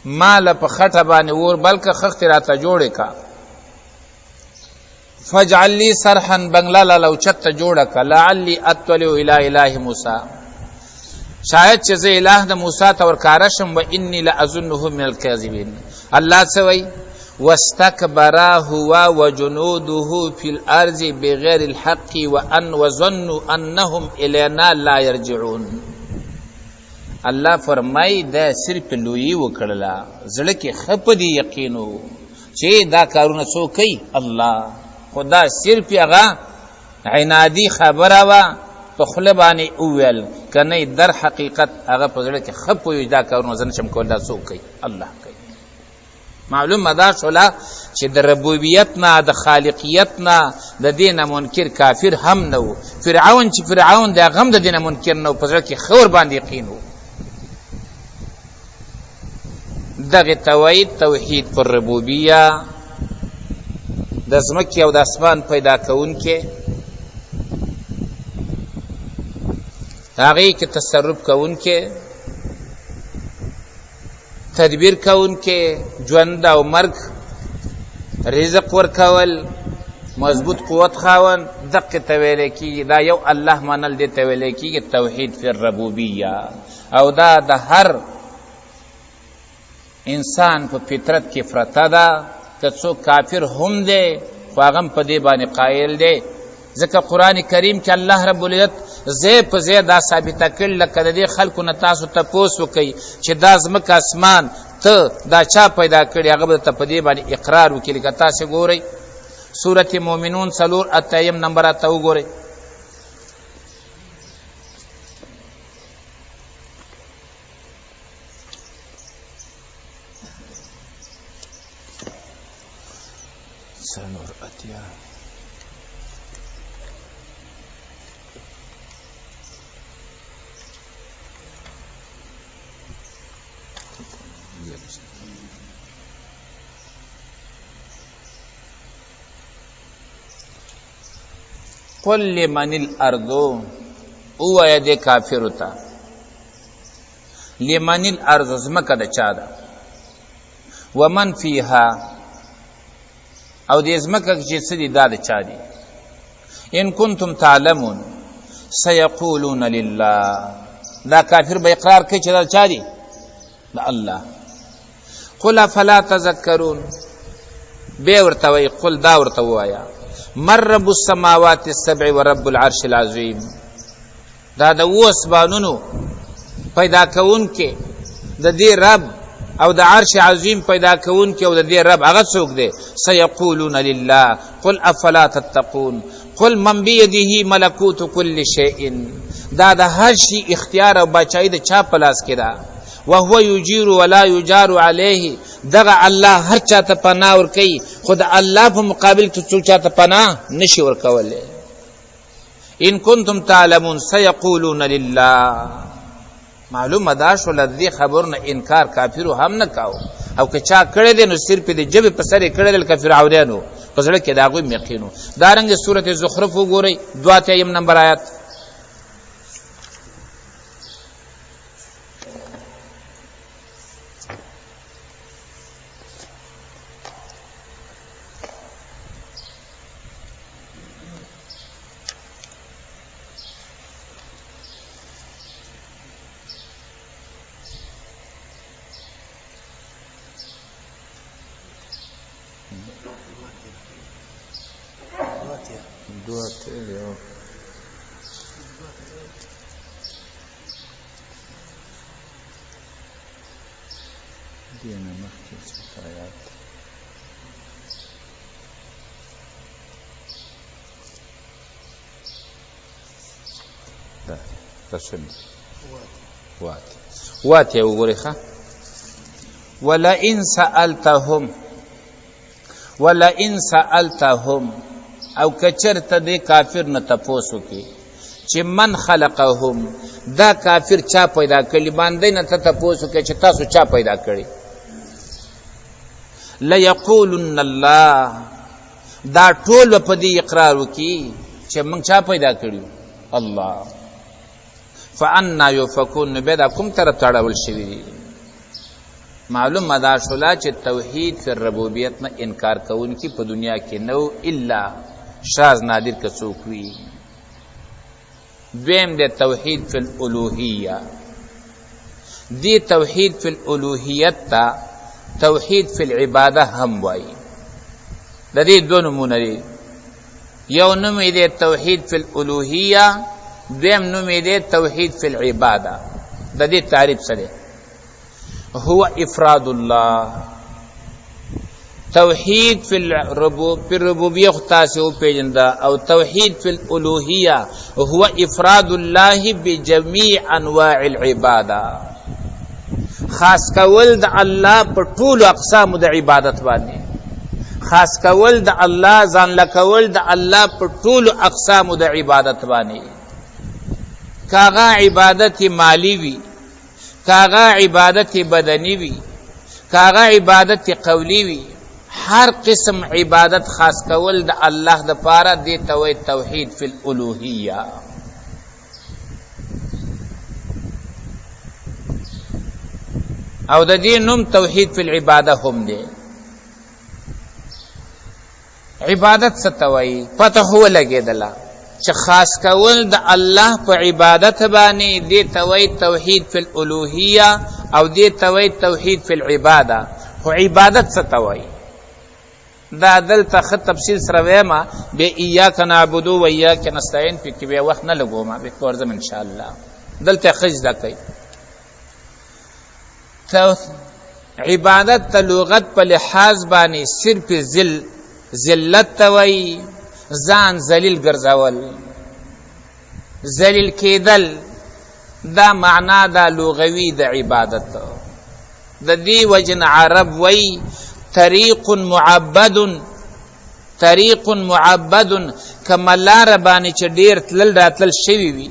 ما له په خټه باندې اور بلکه خښتې راته جوړې کا. فاجعل لي صرحا، بنگله لاله اوچته جوړه که. لعلي اطلع الى اله موسی، شاید چې زه اله د موسی ته ورکاره شم. و انی لاظنه من الکاذبین. الله څه وایي؟ واستكبر هو وجنوده في الارض بغیر الحق وان وظنوا انهم الینا لا يرجعون. الله فرمای دا صرف لویي وکړله، زړه کې ښه په دې یقین و چې دا کارونه څوک کوي؟ الله. خو دا صرف هغه عنادي خبره وه، په خوله باندې وویل، که نه در حقیقت هغه په زړه کې ښه پوه دا کارونه زه نشم کولی، دا څوک کوي؟ الله کوي. معلومه دا شوله چې د ربوبیت نه، د خالقیت نه، د دې نه منکر کافر هم نه و. فرعون چې فرعون دی هغه هم د دې نه منکر نه و، په زړه کې ښه ورباندې یقین و. دغه ته وایي توحید پر ربوبیه، د ځمکې او د اسمان پیدا کوونکی، هغې کې تصرف کوونکی، تدبیر کوونکی، ژوند او مرګ، رزق ورکول، مضبوط قوت خاوند، دقه ته ویل کېږي. دا یو الله منل دې ته ویل کېږي توحید فی الربوبیه. او دا د هر انسان په فطرت کې پرته ده، که څوک کافر هم دی خو هغه هم په دې باندې قایل دی. ځکه قرآن کریم کې الله رب العزت ځای په ځای دا ثابته کړې، لکه د دې خلکو نه تاسو تپوس وکئ چې دا ځمکه اسمان ته دا چا پیدا کړي، هغه به درته په دې باندې اقرار وکړي. لکه تاسې ګورئ سورة مؤمنون 84 نمبر ته وګورئ. 84. قل لمن الارض، ووایه دې کافرو ته، لمن الارض ځمکه د چا ده، ومن فیها او دې ځمکه کې چې څه دي دا د چا دي. ان کنتم تعلمون سیقولون لله، دا کافر به اقرار کوي چې دا د چا دي، د الله. قل افلا تذکرون، بیا ورته وایي قل دا ورته ووایه، من رب السماوات السبع ورب العرش العظیم، دا د اوو اسمانونو پیدا کوونکی د دې رب او د عرش عظیم پیدا کوونکی او د دې رب هغه څوک دی؟ سیقولون لله قل افلا تتقون قل من بیده ملکوت کل شیء، دا د هر شي اختیار او باچایي د چا په لاس کې ده. وهو یجیر ولا یجار علیه، دغه الله هر چاته پناه ورکوي، خو د الله په مقابل کې څوک چاته پناه نشي ورکولی. ان کنتم تعلمون سیقولون لله، معلومه دا شوله د دې خبرو نه انکار کافرو هم نه کاوه، او که چا کړی دی نو صرف د ژبې په سر یې کړی دی لکه فرعونیانو، په زړه کې د هغوی هم یقین و. دارنګه سورت زخرف وګورئ، 82 نمبر آیت. دې نه مخکې څه آیات ده رسم واتیا وګورئ ښه. ولئن سألتهم، ولئن سألتهم، او که چېرته دې کافر نه تپوس وکړي چې من خلقهم، دا کافر چا پیدا کړي، باندې نه ته تپوس وکړي چې تاسو چا پیدا کړي، لیقولن الله، دا ټول به په دې اقرار وکړي چې موږ چا پیدا کړي، الله. فانا یؤفکون، نو بیا دا کوم طرف ته اړول شوي دي؟ معلومه دا شوله چې توحید فی الربوبیت نه انکار کوونکي په دنیا کې نه و، الا شاذ نادر که څوک وي. دویم دی توحید فی الالوهیه، دی توحید فی الالوهیت ته توحید فی العباده هم وایي. د دې دوه نومونه دي، یو نوم یې دی توحید فی الالوهیه، دویم نوم یې دی توحید فی العباده. د دې تعریف څه دی؟ هو افراد الله. توحید فی الربوبیه خو تاسې وپېژنده، او توحید فی الالوهیه هو افراد الله بجمیع انواع العباده، خاص کول د الله په ټولو اقسامو د عبادت باندې، خاص کول د الله، ځان لکول د الله په ټولو اقسامو د عبادت باندې، کاغه عبادت مالی وي، کاغه عبادت بدني وي، کاغه عبادت قولی وي، هر قسم عبادت خاص کول د الله د پاره دی ته وایي توحید فی الالوهیه. او د دې نوم توحید فی العباده هم دی. عبادت څه ته وایي؟ پته خو ولګېدله چې خاص کول د الله په عبادت باندې دې ته وایي توحید فی الالوهیه، او دې ته وایي توحید فی العباده. خو عبادت څه ته وایي؟ دا دلته ښه تفصیل سره وایم، بیا ایاک نعبدو و ایاک نستعین پکې بیا وخت نه لګوم، بیا ورځم انشاءالله. دلته ښه زده کوئ. عبادت ته لغت په لحاظ باندې صرف ذلت ته وایي، ځان ذلیل ګرځول، ذلیل کېدل، دا معنا دا لغوي د عبادت. د دې وجه نه عرب وایي طریق معبد طریق معبد، کومه لاره باندې چې ډېر تلل راتلل شوي وي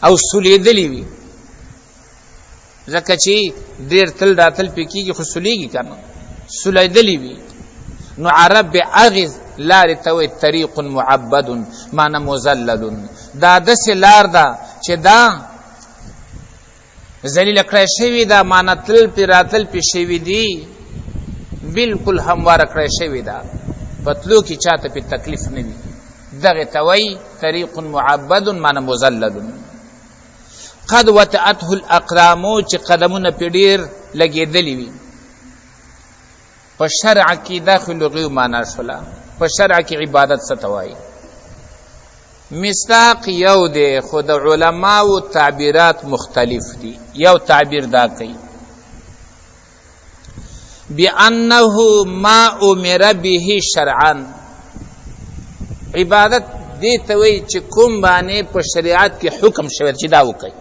او سولېدلي وي، ځکه چې ډېر تل راتل پې کېږي خو سولېږي که نه، سولېدلي وي. نو عرب به هغې لارې ته وایي طریق معبد، معنی مذلل. دا داسې لار ده چې دا ذلیله کړی شوې ده، معنی تلل پې راتلل پې شوي دي، بالکل همواره کړی شوې ده، په تلو کې چاته پې تکلیف نه وي. دغې ته وایي طریق معبد، معنی مذلل. قد وطئته الاقدام، چې قدمونه پې ډېر لګېدلي وي. په شرع کې دا خو لغوي معنا شوله، په شرع کې عبادت څه ته وایي؟ مصداق یو دی، خو د علماو تعبیرات مختلف دي. یو تعبیر دا کوي بأنه ما امر به شرعا، عبادت دې ته وایي چې کوم باندې په شریعت کې حکم شوی چې دا وکړي.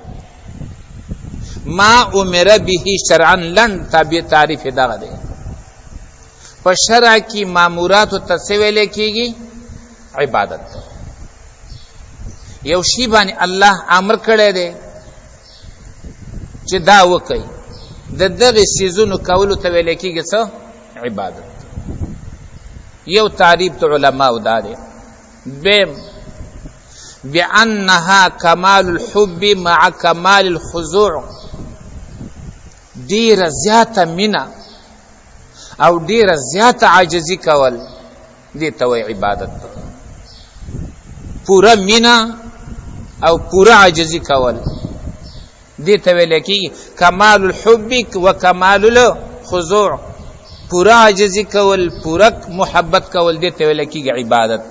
ما امر به شرعا، لنډ تعبیر تعریف یې دغه دی. په شرع کې ماموراتو ته څه ویل کېږي؟ عبادت. یو شی باندې الله امر کړی دی چې دا وکړي، د دغه سیزونو کولو ته ویل کېږي څه؟ عبادت. یو تعریف ته علماو دا دی. دویم بأنها کمال الحب مع کمال الخضوع، ډیره زیاته مینه او ډیره زیاته عاجزي کول دې ته وایي عبادت. پوره مینه او پوره عاجزي کول دې ته ویل کېږي کمال الحب و کمال الخضوع. پوره عاجزي کول، پوره محبت کول دې ته ویل کېږي عبادت.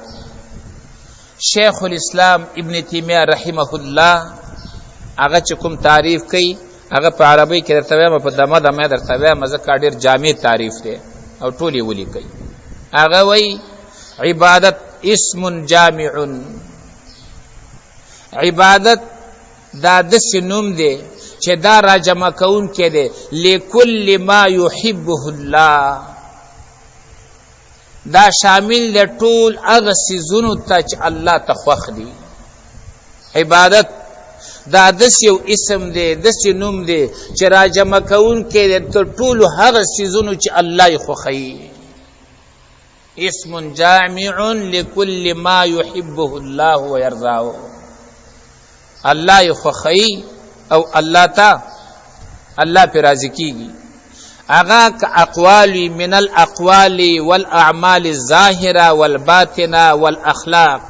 شیخ الاسلام ابن تیمیه رحمه الله هغه چې کوم تعریف کوي هغه په عربۍ کې درته وایم، په دمه دمه درته وایم، ځکه ډېر جامع تعریف دی او ټول یې ولیکئ. هغه وایي عبادت اسم جامع، عبادت دا داسې نوم دی چې دا راجمع کوونکی دی لکل ما یحبه الله، دا شامل دی ټول هغه څیزونو ته چې الله ته خوښ دي. عبادت دا داسې یو اسم دی، داسې نوم دی چې راجمع کوونکی دی تر ټولو هغه څیزونو چې الله یې خوښوي. اسم جامع لكل ما يحبه الله ويرضاه، الله یې خوښوي او الله ته الله پرې راضي کېږي. هغه که اقوال وي، من الاقوال والاعمال الظاهره والباطنه والاخلاق،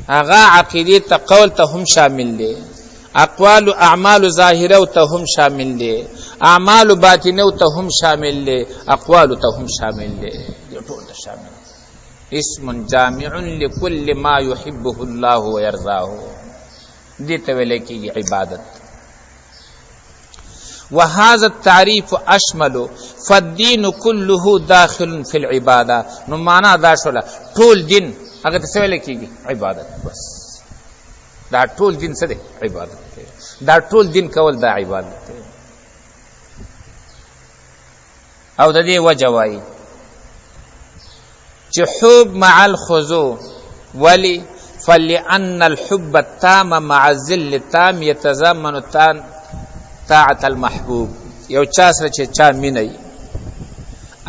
هغه عقیدې ته قول ته هم شامل دی، اقوال اعمال ظاهره ته هم شامل دی، اعمال باطنه ته هم شامل دی، اقوال ته هم شامل دی، ټول ته شامل. اسم جامع لكل ما يحبه الله ويرضاه، دې ته ویل کېږي عبادت. وهذا التعريف اشمل فالدين كله داخل في العباده. نو معنا دا شوله ټول دین هغه ته څه ویل کېږي؟ عبادت. بس دا ټول دین څه دی؟ عبادت دی. دا ټول دین کول دا عبادت دی. او د دې وجه وایي چې حب مع الخضوع، ولی فلأن الحب التام مع الذل التام يتضمن طاعة المحبوب. یو چا سره چې چا مینه وي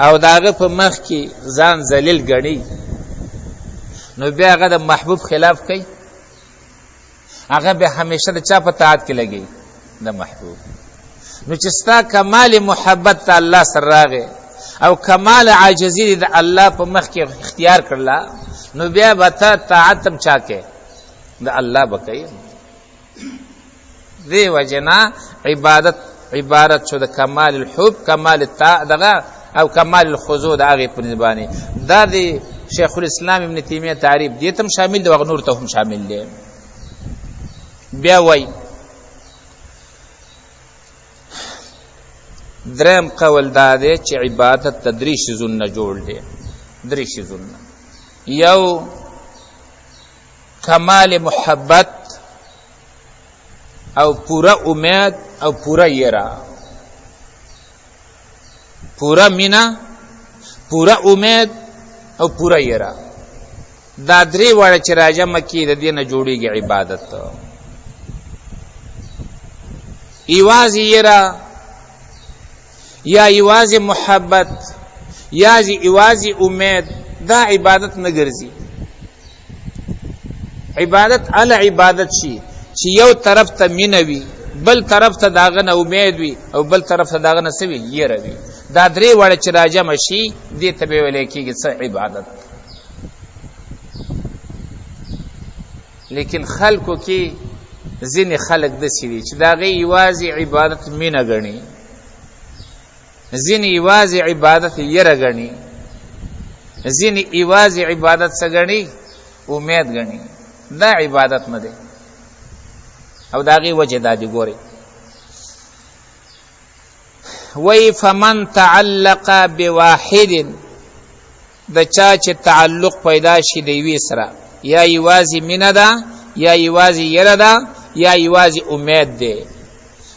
او د هغه په مخ کې ځان ذلیل ګڼي، نو بیا هغه د محبوب خلاف کوي، هغه به همیشه د چا په طاعت کې لګي؟ د محبوب. نو چې ستا کمال محبت ته الله سره راغی او کمال عاجزي دې د الله په مخ کې اختیار کړله، نو بیا به ته طاعت هم چا کې؟ د الله به کوي. دې وجې نه عبادت عبارت شو د کمال الحب، کمال دغه او کمال الخضوع د هغې په باندې. دا د شیخ الاسلام ابن تیمیه تعریف دې ته هم شامل دی، هغه نور ته هم شامل دی. بیا وایي دریم قول دا دی چې عبادت د درې څیزونو نه جوړ دی، درې څیزونه. یو کمال محبت او پوره امید او پوره یره، پوره مینه، پوره امید او پوره یره، دا درې واړه چې راجمع کړي د دې نه جوړېږي عبادت. یوازې یره یا یوازې محبت یا یوازې امید، دا عبادت نه ګرځي. عبادت ال عبادت شي چې یو طرف ته مینه وي، بل طرف ته د هغه نه امید وي، او بل طرف ته د هغه نه څه وي؟ یره وي. دا درې واړه چې راجمع شي دې ته به ویلی کېږي څه؟ عبادت. لیکن خلکو کې ځینې خلک داسې دي چې د هغې یوازې عبادت مینه ګڼي، ځینې یوازې عبادت یره ګڼي، ځینې یوازې عبادت څه ګڼي؟ امید ګڼي. دا عبادت نه دی. او د هغې وجه دا دی، ګورئ، وی فمن تعلق بواحد، د چا چې تعلق پیدا شي د یوې سره، یا یوازې مینه ده، یا یوازې یره ده، یا یوازې امید دی،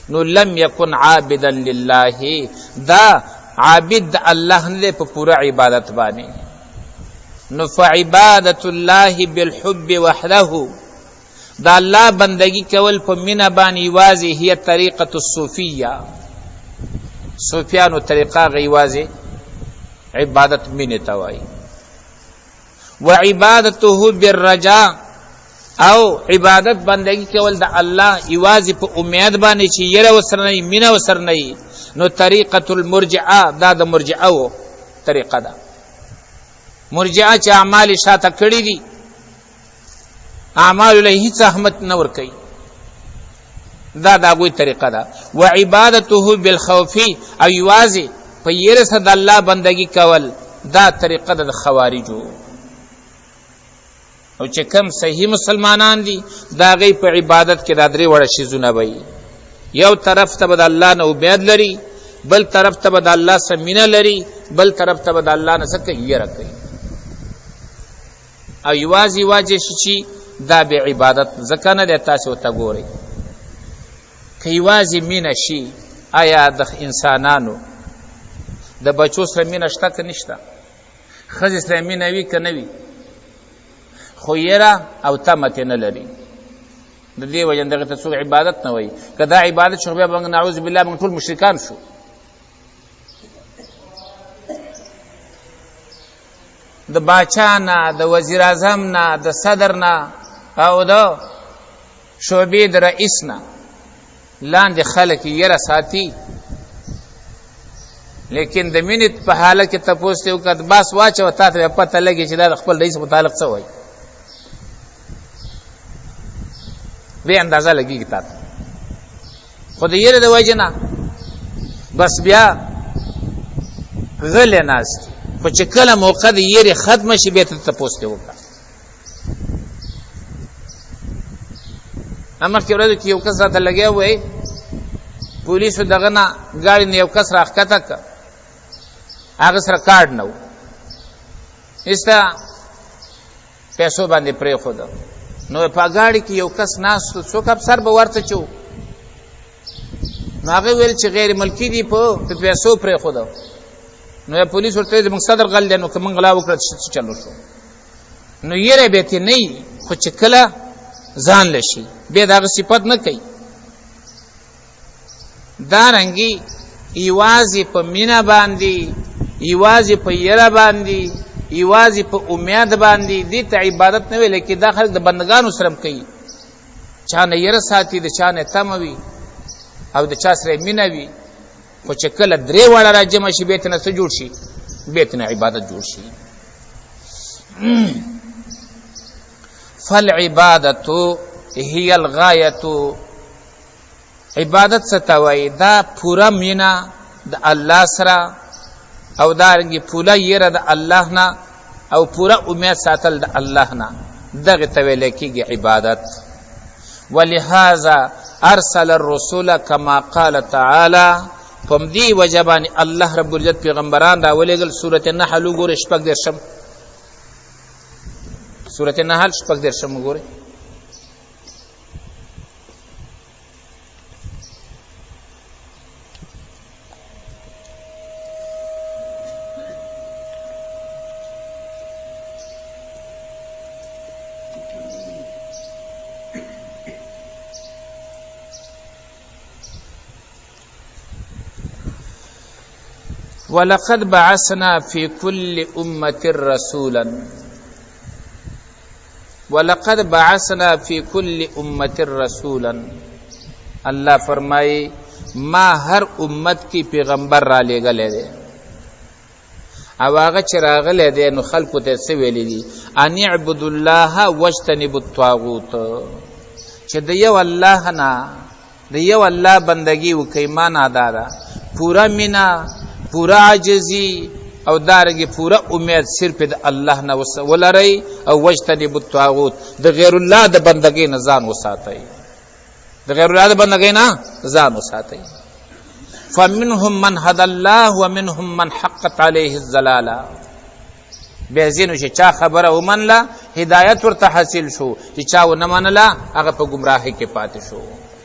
نو لم یکن عابدا لله، دا عابد د الله نه دی په پوره عبادت باندې. نو فعبادت الله بالحب وحده، دا الله بندگی کول په مینه باندې یوازې، هي طریقه الصوفیه، صوفیانو طریقه غ یوازې عبادت مینې ته وایي. وعبادته بالرجاء، او عبادت بندگی کول د الله یوازې په امید باندې چې یره وسره نه، مینه وسره نه، نو طریقه المرجئه، دا د مرجئه و طریقه ده. مرجئه چې اعمال شاته کړي دي، اعمال له هیڅ اهمیت نه ورکوي، دا د هغوی طریقه ده. وعبادته بالخوف، او یوازې په یره سره د الله بندگی کول، دا طریقه ده د خوارجو. او چې کم صحیح مسلمانان دي، دا غي په عبادت کې دا درې وړه شیزونه وي. یو طرف ته به د الله نه امید لري، بل طرف ته به د الله سره مینه لري، بل طرف ته به د الله نه څه کوي؟ یره کوي. او یوازې یوازې شي چې دا به عبادت ځکه نه دی. تاسې ورته ګورئ، که یوازې مینه شي، آیا د انسانانو د بچو سره مینه شته که نشته؟ ښځې سره مینه وي که نه وي؟ خو یره او تمه ترې نه لري. د دې وجه دغه ته څوک عبادت نه وایي. که دا عبادت شو، بیا موږ نعوذ بالله موږ ټول مشرکان شو. د باچا نه، د وزیر اعظم نه، د صدر نه، او د شعبې د رئیس نه لاندې خلک یره ساتي، لیکن د مینې په حالت کې تپوس ترې وکړه، باس واچوه، تا ته بیا پته لګي چې دا د خپل رئیس متعلق څه وایي، بې اندازه لګېږي تا ته. خو د یرې د وجې نه بس بیا غلی ناست، خو چې کله موقع د یرې ختمه شي، بیا ته تپوس ترې وکړه. مخکې ورځو کې یو کس راته لګیا وایي، پولیسو دغه نه ګاډي نه یو کس راښکته که، هغه سره کارډ نه و، ایسته پیسو باندې پرېښوده. نو په ګاډي کې یو کس ناست و، څوک افسر به ورته چې و، نو هغه ویل چې غیر ملکي دي، په پیسو پرېښوده. نو پولیس ورته ویل، زموږ صدر غل دی، نو که موږ غلا وکړه څه چلو شو؟ نو یره به ترې نه وي، خو چې کله ځان له شي بیا د هغه صفت نه کوي. دارنګي یوازې په مینه باندې، یوازې په یره باندې، یوازې په امید باندې، دې ته عبادت نه ویل کېږي. دا خلک د بندګانو سره هم کوي، چا نه یره ساتي، د چا نه تمه وي، او د چا سره مینه وي. خو چې کله درې واړه راجمع شي، بیا ترې نه څه جوړ شي؟ بیا ترې نه عبادت جوړ شي. فالعبادة هي الغاية، عبادت څه ته وایي؟ دا پوره مینه د الله سره، او دارنګې پوره یره د الله نه، او پوره امید ساتل د الله نه، دغه ته ویل کېږي عبادت. ولهذا ارسل الرسول كما قال تعالی، په همدې وجه باندې الله رب العزت پیغمبران راولېږل. سورة النحل وګورئ، شپږ دېرشم، سورة النحل شپږ دېرشم وګورئ. ولقد بعثنا فی کل امة رسولا، ولقد بعثنا فی کل امة رسولا، الله فرمایي ما هر امت کې پیغمبر را لېږلی دی، او هغه چې راغلی دی نو خلکو ته څه ویلي دي؟ ان اعبدوا الله واجتنبوا الطاغوت، چې د یو الله نه د یو الله بندگی وکړئ. معنا دا ده پوره مینه، پوره عاجزي او دارنګې پوره امید صرف د الله نه ولرئ، او واجتنبوا الطاغوت، د غیر الله د بندګۍ نه ځان وساتئ، د غیر الله د بندګۍ نه ځان وساتئ. فمنهم من هدى الله ومنهم من حقت عليه الضلاله. بیا ځینو چې چا خبره ومنله هدایت ورته حاصل شو، چې چا ونه منله هغه په ګمراهۍ کې پاتې شو.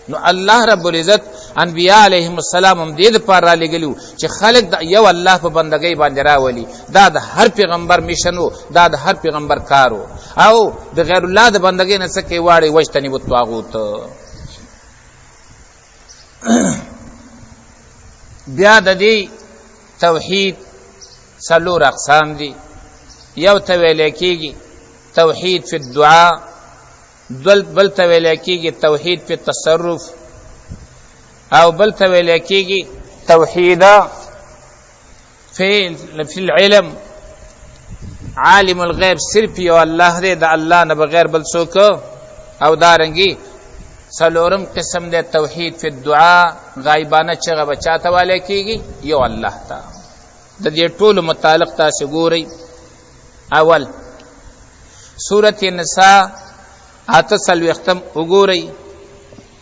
نو الله رب العزت انبیاء علیهم السلام هم دې دپاره رالیږلي وو چې خلک د یو الله په بندګۍ باندې راولي. دا د هر پیغمبر میشن و، دا د هر پیغمبر کار و، او د غیر الله د بندګۍ نه څه کوي؟ واړی واجتنبوا الطاغوت. بیا د دې توحید څلور اقسام دي. یو ته ویل کېږي توحید فی الدعاء، بل ته ویل کېږي توحید فی التصرف، او بل ته ویل کېږي توحید فی العلم. عالم الغیب صرف یو الله دی، د الله نه بغیر بل څوک. او دارنګي څلورم قسم دی توحید فی الدعاء، غایبانه چغه به چاته والی کېږي؟ یو الله ته. د دې ټولو متعلق تاسې ګورئ. اول سورة نساء 48 وګورئ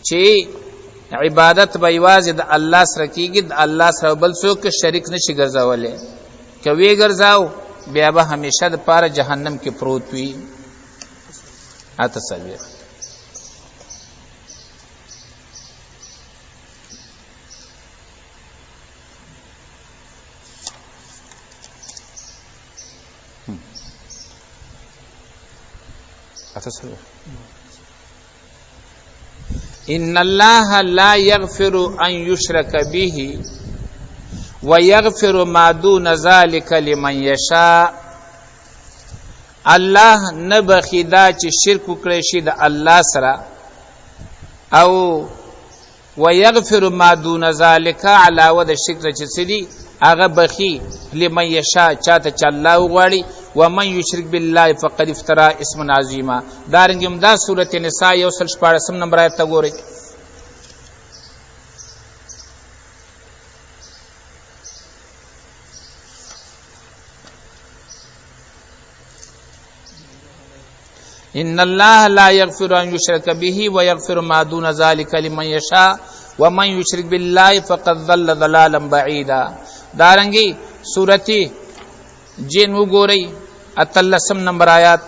چې عبادت به یوازې د الله سره کېږي، د الله سره بل څوک شریک نشي ګرځولی. که ویې ګرځاو بیا به همیشه دپاره جهنم کې پروت وي. 48. ان الله لا يغفر ان يشرك به ويغفر ما دون ذلك لمن يشاء. الله نه بخي دا چې شرک وکړي شي د الله سره، او ويغفر ما دون ذلك علاوه د شرک نه چې څه دي هغه بخي لمن یشاء، چاته چې الله وغواړي. ومن یشرک بالله فقد افترا اسما عظیما. دارنګه هم دا سورة نساء 116 نمبر آیت ته ګورئ. ان الله لا يغفر ان يشرك به ويغفر ما دون ذلك لمن يشاء ومن يشرك بالله فقد ضل ضلالا بعيدا. دارنګي سورتي جن وګورئ 13 نمبر آیات.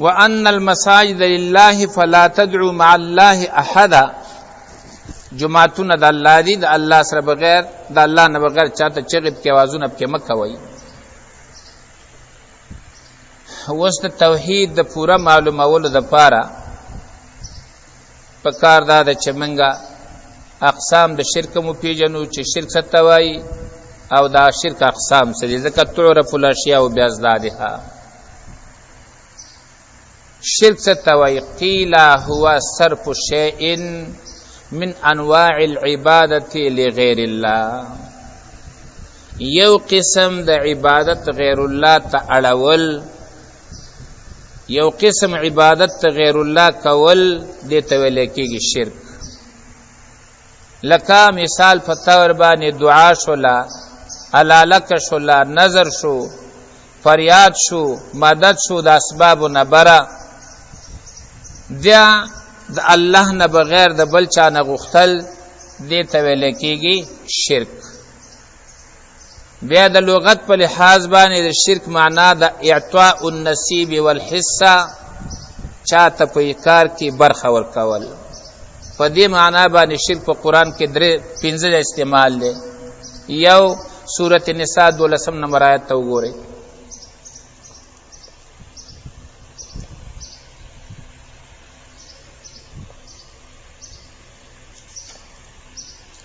وأن المساجد لله فلا تدعوا مع الله أحدا. جماعتونه د الله دي، د الله سره بغیر د الله نه بغیر چاته چغې پکې اوازونه پکې مه کوئ. اوس د توحید د پوره معلومولو دپاره په کار دا ده چې موږ اقسام د شرک مو پیژنو چې شرک څه ته وایي او دا شرک اقسام څه دي، ځکه تعرف الاشیاء باضدادها. شرک څه ته وایي؟ قیل هو صرف شیء من انواع العبادة لغیر الله. یو قسم د عبادت غیر الله ته اړول، یو قسم عبادت ته غیر الله کول، دې ته ویل کېږي شرک. لکه مثال په طور باندې دعا شوله، علالک شوله، نظر شو، فریاد شو، مدد شو، د اسبابو نه بره بیا د الله نه بغیر د بل چا نه غوښتل، دې ته ویل کېږي شرک. بیا د لغت په لحاظ باندې د شرک معنا د اعطاء النصیب والحصه، چاته په کار کې برخه ورکول. په دې معنا باندې شرک په قرآن کې درې پنځه استعمال دی. یو سورة نساء 12 نمبر آیت ته وګورئ.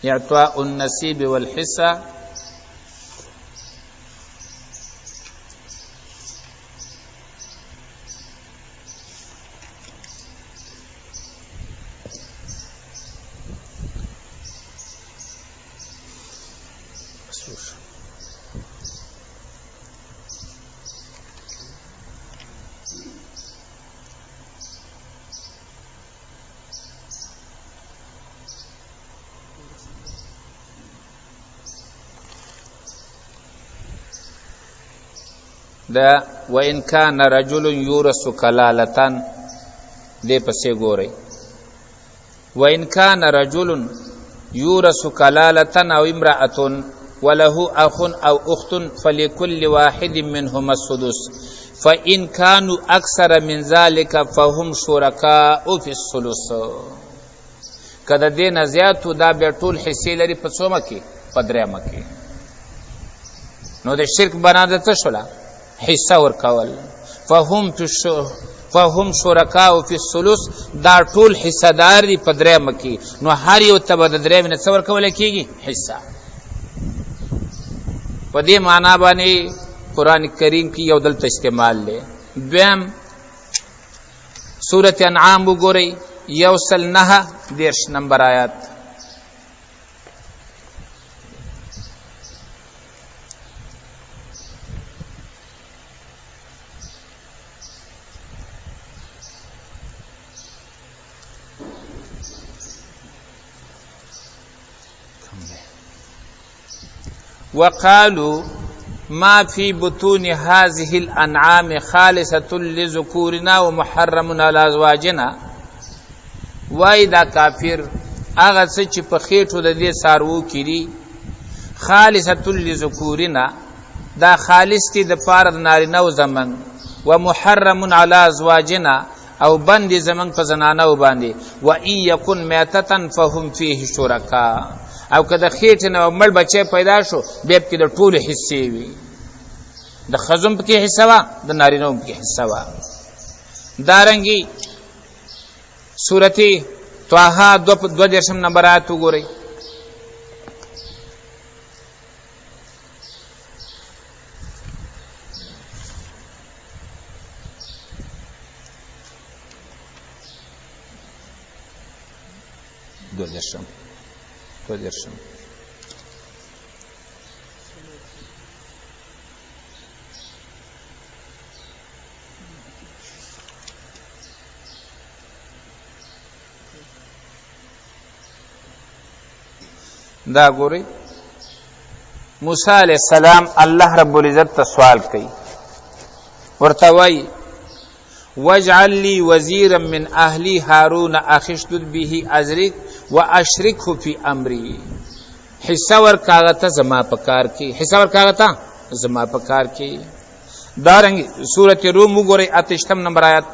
اعطاء النصیب والحصه، دا وان کان رجل یورث کلالتن، دې پسې ګورئ. وان کان رجل یورث کلالتن او امرأة وله اخ او اخت فلكل واحد منهما السدس فإن كانوا أكثر من ذلك فهم شركاء في الثلث. که د دې نه زیات وو دا بیا ټول حصې لري په څومه کې؟ په درېیمه کې. نو د شرک بنا د څه شوله؟ حصه ورکول. فهم شرکاء فی الثلث، دا ټول حصه دار دي په درېیمه کې، نو هر یو ته به د درېیمې نه څه ورکول کېږي؟ حصه. په دې معنا باندې قرآن کریم کې یو دلته استعمال دی. دویم سورة انعام وګورئ، 139 نمبر آیات. وقالوا ما في بطون هذه الأنعام خالصة لذكورنا ومحرم على أزواجنا. وای دا کافر هغه څه چې په خېټو د دې څاروو کې دي، خالصة لذکورنا، دا خالص دي د پاره د نارینه و زموږ، ومحرم على أزواجنا، او بند دي زموږ په زنانو باندې، و ان یکن میتة فهم فیه شرکا. او که د خېټې نه مړ بچی پیدا شو بیا پکې د ټولو حصې وي، د ښځو هم پکې حصه وه، د نارینه هم پکې حصه وه. دارنګي سورة طه 32 نمبر آیت وګورئ. 32. دا ګورئ، موسی علیه السلام الله رب العزت ته سوال کوي، ورته وایي واجعل لي وزيرا من اهلي هارون اخي اشدد به ازري واشركه في امري. حصه ورکاغه ته زما په کار کې، حصه ورکاغه ته زما په کار کې. دارنګ سورة روم وګورئ، 28 نمبر آیات.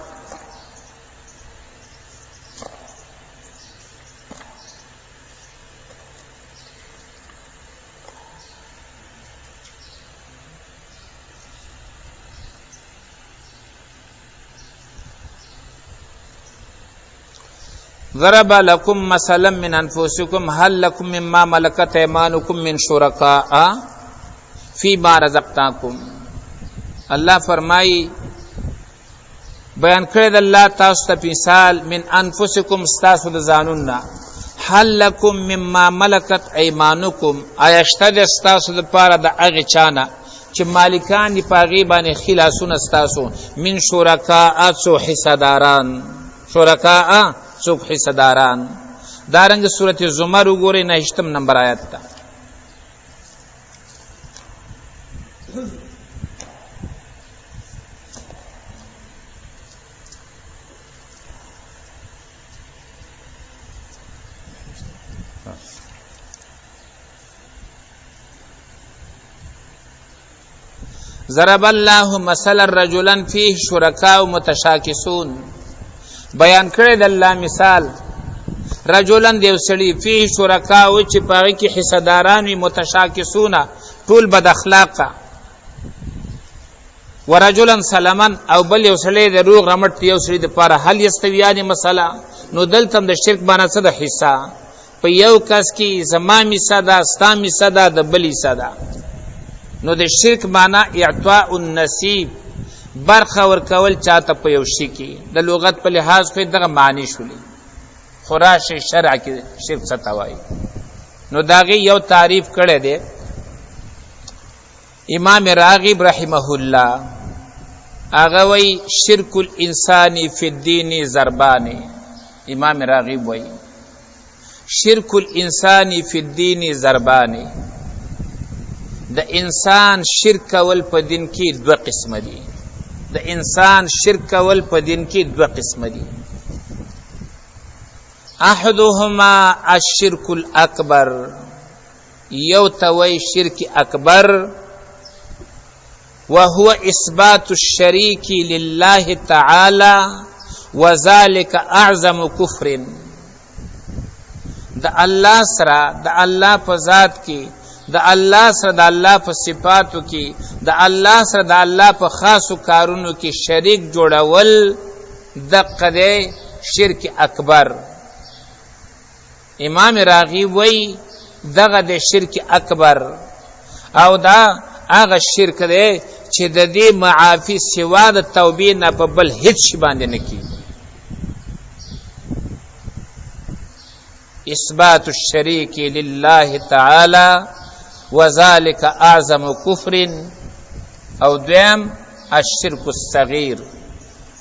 ضرب لكم مثلا من انفسكم هل لكم مما ملكت ايمانكم من شركاء فيما رزقناكم. الله فرمایي بیان کړی د الله تاسو ته مثال من انفسکم، ستاسو د ځانونو نه، هل لکم مما ملکت ایمانکم، آیا شته د ستاسو دپاره د هغې چا نه چې مالکان دي په هغې باندې ښي لاسونه ستاسو، من شرکاء، څو حصه داران، شرکاء څوک حصه داران. دارنګ سورة زمر وګورئ، 29 نمبر آیت ته. ضرب الله مثلا رجلا فيه شرکاء متشاکسون، بیان کړی د الله مثال رجلا دیو سړي، فيه شرکاء چې پاغي کې حصہ داران وي، متشاکسون ټول بد اخلاقه، ورجلا سلما او بل یو سړی د روغ رمټ یو سړي د پاره، هل یستویان مثلا. نو دلته د شرک باندې څه د حصہ په یو کس کې زما حصہ ده، ستا حصہ ده، د بل حصہ ده. نو د شرک معنی اعطاء النصیب، برخه ورکول چاته په یو شي کې، د لغت په لحاظ خو دغه معنی شولې، خو راشي شرع کې شرک څه ته وایي. نو د هغې یو تعریف کړی دی امام راغب رحمه الله، هغه وایي شرک الانسان فی الدین ضربان. امام راغب وایي شرک الانسان فی الدین ضربان، د انسان شرک کول په دین کې دوه قسمه دي. د انسان شرک کول په دین کې دوه قسمه دي. احدهما الشرک الاکبر، یو توي شرک اکبر، وهو اثبات الشريك لله تعالى وذلك اعظم كفر. د الله سره د الله په ذات کې، د الله سره د الله په صفاتو کې، د الله سره د الله په خاصو کارونو کې شریک جوړول دقه دی شرک اکبر. امام راغی وی دغه د شرک اکبر، او دا هغه شرک دی چې د دې معافي سوا د توبې نه په بل هیڅ شي باندې نه کیږي. اثبات الشريك لله تعالى وذلك اعظم كفر. او دویم الشرك الصغير،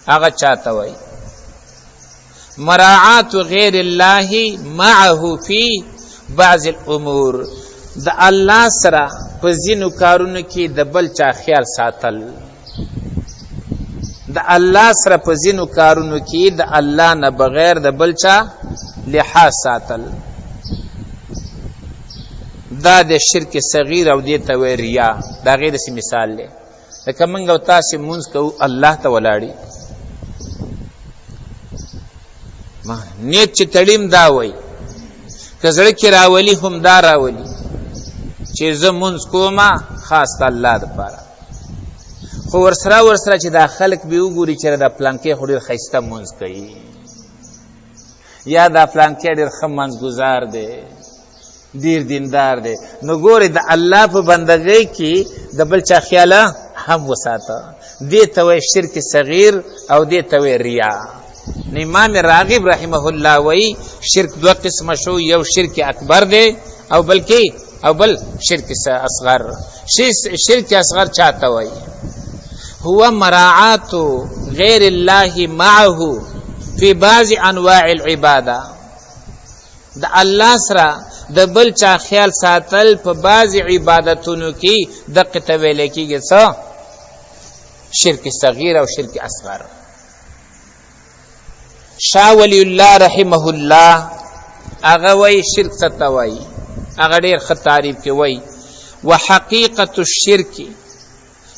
هغه چاته وای مراعات غیر الله معه فی بعض الامور، د الله سره په ځینو کارونو کې د بل چا خیال ساتل، د الله سره په ځینو کارونو کې د الله نه بغیر د بل چا لحاظ ساتل، دا د شرک صغیر او دې ته وایي ریا. دا غیر داسې مثال دی لکه موږ او تاسې مونځ کوو الله ته ولاړي، نیت چې تړیم دا وایي، که زړه کې راولي هم دا راولي چې زه مونځ کوم خاص د الله دپاره، خو ورسره ورسره چې دا خلک به وګوري چې دا پلانکی خو ډېر ښایسته مونځ کوي، یا دا پلانکی ډېر ښه منځګزار دی، ډېر دیندار دی، نو ګورې د الله په بندګۍ کې د بل چا خیاله هم وساته. دې ته وایي شرک صغیر او دې ته وایي ریا. نو امام راغب رحمه الله وایي شرک دوه قسمه شو، یو شرک اکبر دی او بلکې او بل شرک اصغر. شرک اصغر چاته وایي؟ هو مراعات غیر الله معه فی بعض انواع العباده، د الله سره د بل چا خیال ساتل په بعض عبادتونو کې دقه ته ویل کېږي څه؟ شرک صغیر او شرک اصغر. شاه ولی الله رحمه الله هغه وایي شرک څه ته وایي؟ هغه ډېر ښه تعریف کې وایي وحقیقت الشرک،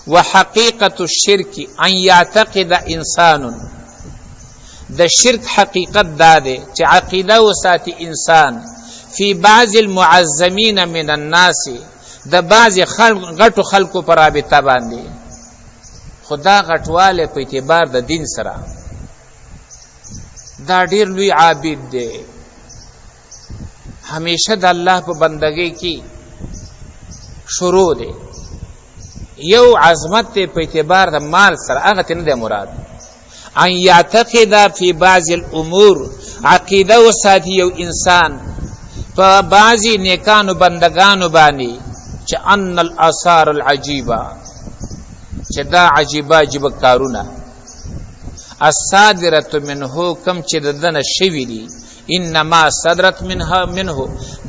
وحقیقت الشرک ان یعتقد انسان، د شرک حقیقت دا دی چې عقیده وساتي انسان فی بعض المعظمین من الناس، د بعض غټو خلکو پر رابطه باندې، خدا غټواله په اعتبار د دین سره، دا ډیر لوی عابد دی، همیشه د الله په بندګۍ کې شروع دی، یو عظمت دی په اعتبار د مال سره، هغه ته نه دی مراد. ان یعتقد فی بعض الامور، عقیده وساتي یو انسان په بعضی نیکانو بندگانو باندې چې ان الاثار العجیبه، چې دا عجیبه عجیبه کارونه الصادرة منه، کم چې د دنه شوي دي، انما صدرت منها منه،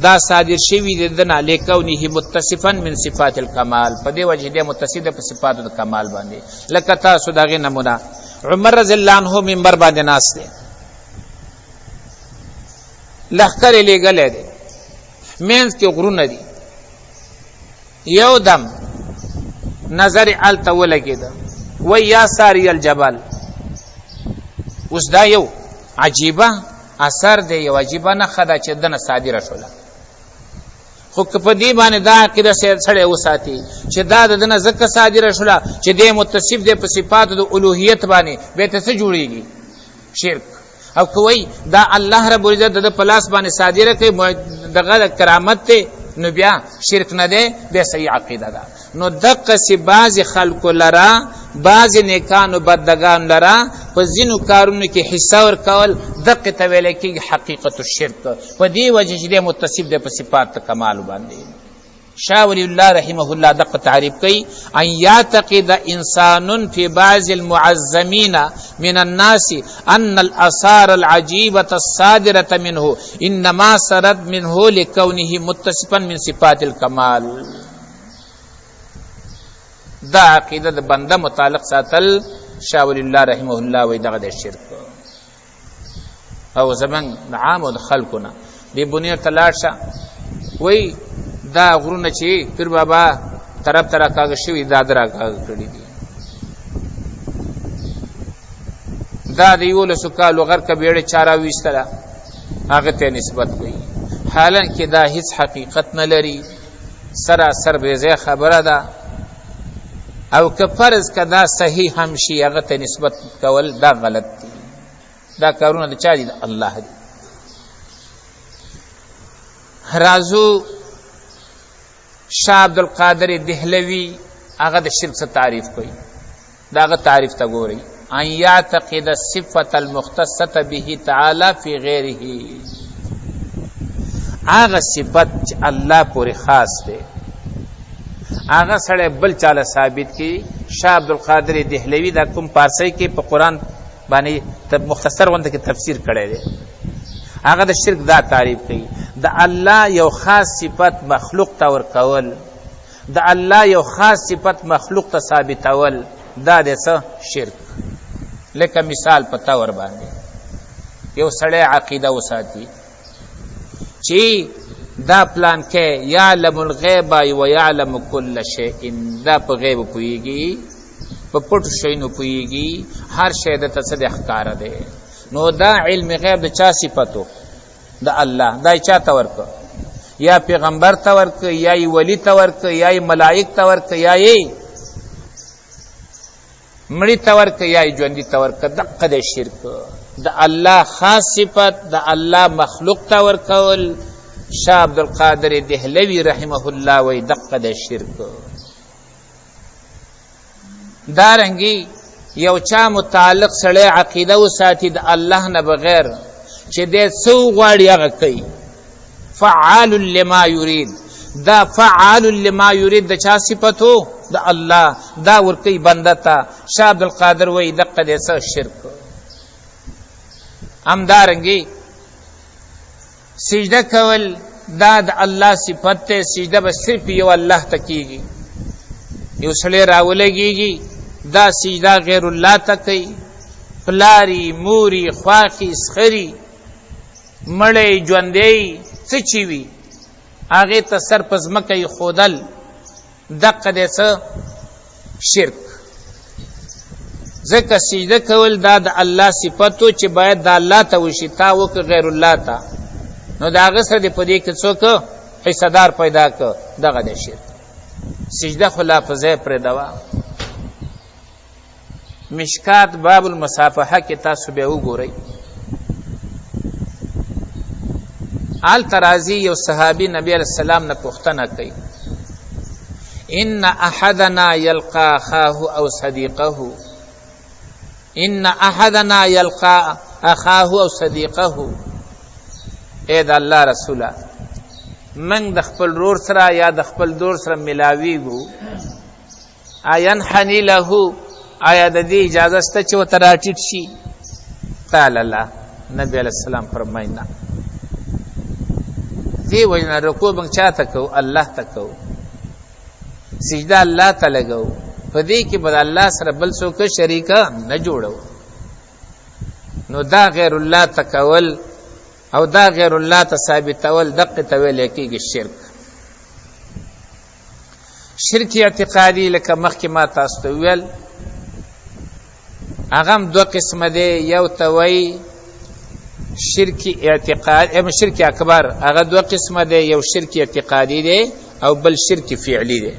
دا صادر شوي دي دنه لکونه متصفا من صفات الکمال، په دې وجه دی متصف ده په صفات د کمال باندې. لکه تاسو د هغې نمونه عمر رضی الله عنه منبر باندې ناست دی، لښکر یې لېږلی دی، منځ کې غرونه دي، یو دم نظر یې هلته ولګېده، وایي یا ساری الجبل. اوس دا یو عجیبه اثر دی، یو عجیبه نښه ده چې دنه صادره شوله. خو که په دې باندې دا عقیده سړی وساتي چې دا د ده نه ځکه صادره شوله چې دی متصف دی په صفاتو د الوهیت باندې، بیا ته څه جوړېږي؟ شرک. او که وایي دا الله رب العزت د ده په لاس باندې صادره کوي، دغه کرامت دی، نو بیا شرک نه دی، بیا صحیح عقیده ده. نو دقسې بعضې خلکو لره، بعضې نیکانو بندګانو لره په ځینو کارونو کې حصه ورکول دقې ته ویل کېږي حقیقت الشرک، په دې وجه چې دی متصف دی په صفات کمال باندې. شاه ولی الله رحمه الله دقه تعریف کوي، ان يعتقد انسان في بعض المعظمين من الناس ان الاثار العجيبه الصادره منه انما سرت منه لكونه متصفا من صفات الكمال. دا عقیده د بنده متعلق ساتل شاه ولی الله رحمه الله وی دغه د شرک. او زمنګ د عامو د خلکو نه دې بنیر ته لاړ شه، وایي دا غرونه چې پیر بابا طرف ته راکاږه شوي، دا د راکاږه کړي دي، دا د 11 کالو غر که بیړې چا راویستله هغه ته نسبت کوي، حالانکه دا هیڅ حقیقت نه لري، سراسر بې ځایه خبره ده. او که فرض که دا صحیح هم شي، هغه ته نسبت کول دا غلط دي. دا کارونه د چا دي؟ د الله دي. رازو شاه عبدالقادر دهلوي هغه د شرک څه تعریف کوي، د هغه تعریف ته ګورئ، ان یعتقد الصفة المختصة به تعالی فی غیره، هغه صفت چې الله پورې خاص دی هغه سړی بل چاله ثابت کی. شاه عبدالقادر دهلوي دا کوم پارسۍ کې په قرآن باندې مختصر غونډه کې تفسیر کړی دی، هغه د شرک دا تعریف کوي، د الله یو خاص صفت مخلوق ته ورکول، د الله یو خاص صفت مخلوق ته ثابتول، دا د څه شرک. لکه مثال په تور باندې یو سړی عقیده وساتي چې دا پلان کې یعلم الغیب و یعلم کل شیء، دا په غیب پوهیږي، په پټو شیانو پوهیږي، هر شی د ته څه دی ښکاره دی. نو دا علم غیب د چا صفتو؟ د الله. دا یې چا ته ورکړ؟ یا پیغمبر ته ورکړ، یا یې ولی ته ورکړ، یا یې ملائک ته ورکړ، یا یې مړي ته ورکړ، یا یې ژوندي ته ورکړ. دقه دی شرک. د الله خاص صفت د الله مخلوق ته ورکول، شاه عبدالقادر دهلوي رحمه الله وایي دقه دی شرک. دارنګي یو چا متعلق سړی عقیده وساتي د الله نه بغیر چې دی څه وغواړي هغه کوي، فعال لما یرید، دا فعال لما یرید د چا صفتو؟ د الله. دا ورکوي بنده ته. شاه عبدالقادر وایي دقه دی څه شرک. همدارنګي سجده کول دا د الله صفت دی، سجده به صرف یو الله ته کیږي. یو سړی راولګیږي دا سجده غیر الله ته کوي، پلاری، موري، خواښي، سخري، مړی، ژوندی، څه چې وي هغې ته سر په ځمکه ایښودل، دقه دی څه شرک. ځکه سجده کول دا د الله صفت و چې باید د الله ته وشي، تا وکړه غیر الله ته، نو د هغه سره دې په دې کې څوک حصه دار پیدا کړ، دغه دی شرک. سجده خو لا په ځای پرېږده. مشکات باب المصافحه کې تاسو بیا وګورئ، هلته راځي یو صحابي نبی علیه السلام نه پوښتنه کوي، ان احدنا یلقا اخاه او صدیقه، ان احدنا یلقا اخاه او صدیقه، ای د الله رسوله، موږ د خپل رور سره یا د خپل دور سره ملاویږو، اینحنی له، آیا د دې اجازه شته چې ورته راټیټ شي؟ قال لا. نبی علیه السلام فرمایي نه. دې وجې نه رکوع موږ چا ته کوو؟ الله ته کوو، سجده الله ته لګوو، په دې کې به د الله سره بل څوک شریک نه جوړوو. نو دا غیر الله ته کول او دا غیر الله ته ثابتول دقه ته ویل کېږي شرک. شرک اعتقادي لکه مخکې ما تاسو ته وویل، هغه هم دوه قسمه دی. یو ته وایي شرک اعتقاد، شرک اکبر، هغه دوه قسمه دی، یو شرک اعتقادي دی او بل شرک فعلی دی.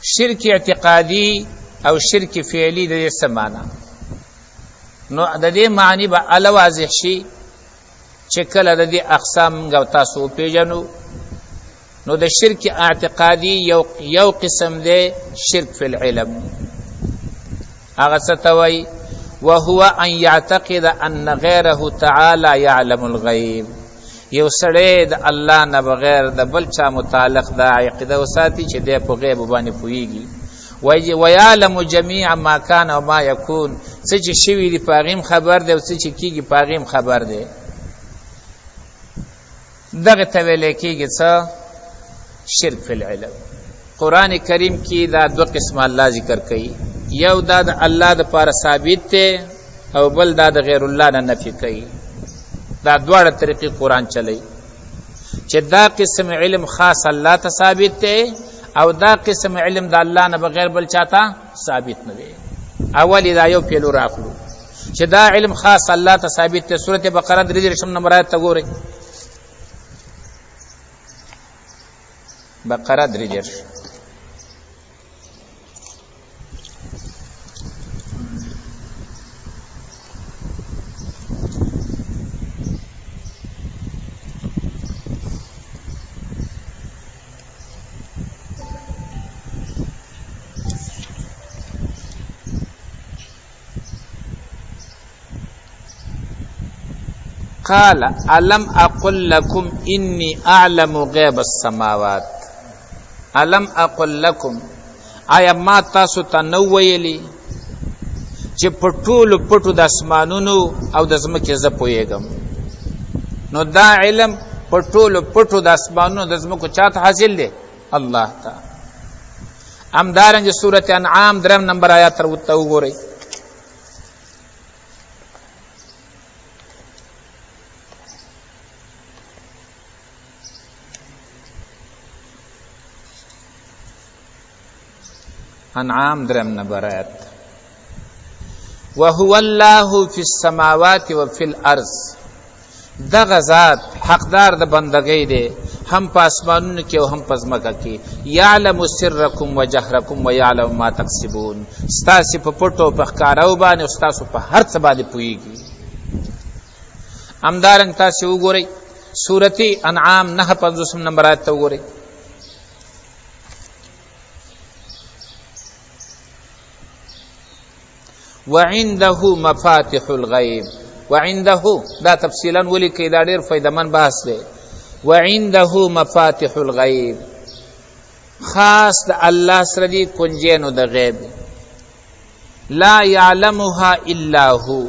شرک اعتقادي او شرک فعلی د دې څه معنا؟ نو د دې معنی به اله واضح شي چې کله د دې اقسام موږ او تاسو وپېژنو. نو د شرک اعتقادي یو قسم دی شرک فی العلم. هغه څه ته وایي؟ وهو ان يعتقد ان غیره تعالی يعلم الغیب. یو سړی د الله نه بغیر د بل چا متعلق دا عقیده وساتي چې دی په غیب باندې پوهیږي، ویعلم جمیع ما کان و ما یکون، څه چې شوي دي په هغې هم خبر دی او څه چې کېږي په هغې هم خبر دی. دغه ته ویلی کېږي څه؟ شرک فی العلم. قرآن کریم کې دا دوه قسمه الله ذکر کوي، یو دا د الله دپاره ثابت دی او بل دا د غیر الله نه نفي کوي. دا دواړه طریقې قرآن چلی، چې دا قسم علم خاص الله ته ثابت دی او دا قسم علم د الله نه بغیر بل چاته ثابت نه دی. اول دا یو پیلو راخلو چې دا علم خاص الله ته ثابت دی. سورة بقره 33 نمبر آیت ته ګورئ، بقره 33. قال الم اقل لكم اني اعلم غيب السماوات. الم اقل لكم، آیا ما تاسو ته نو ویلي چې په ټولو پټو د اسمانونو او د ځمکې زه پوهېږم؟ نو دا علم په ټولو پټو د اسمانونو د ځمکو چاته حاصل دی؟ الله ته. همدارنګه سورة انعام دریم نمبر آیات تر ورته وګورئ. انعام دریم نمبر آیات، وهو الله فی السماوات وفی الارض. دغه ذات حقدار د بندګۍ دی، هم په اسمانونو کې او هم په ځمکه کې. یعلم سرکم وجهرکم ویعلم ما تکسبون. ستاسې په پټو او په ښکارو باندې او ستاسو په هر څه باندې پوهېږي. همدارنګ تاسې وګورئ سورة انعام 59 نمبر آیت ته وګورئ. وعنده مفاتح الغیب. وعنده دا تفصیلا ولیکئ، دا ډېر فایدهمن بحث دی. وعنده مفاتح الغیب، خاص د الله سره دي کنجینو د غیب، لا یعلمها الا هو.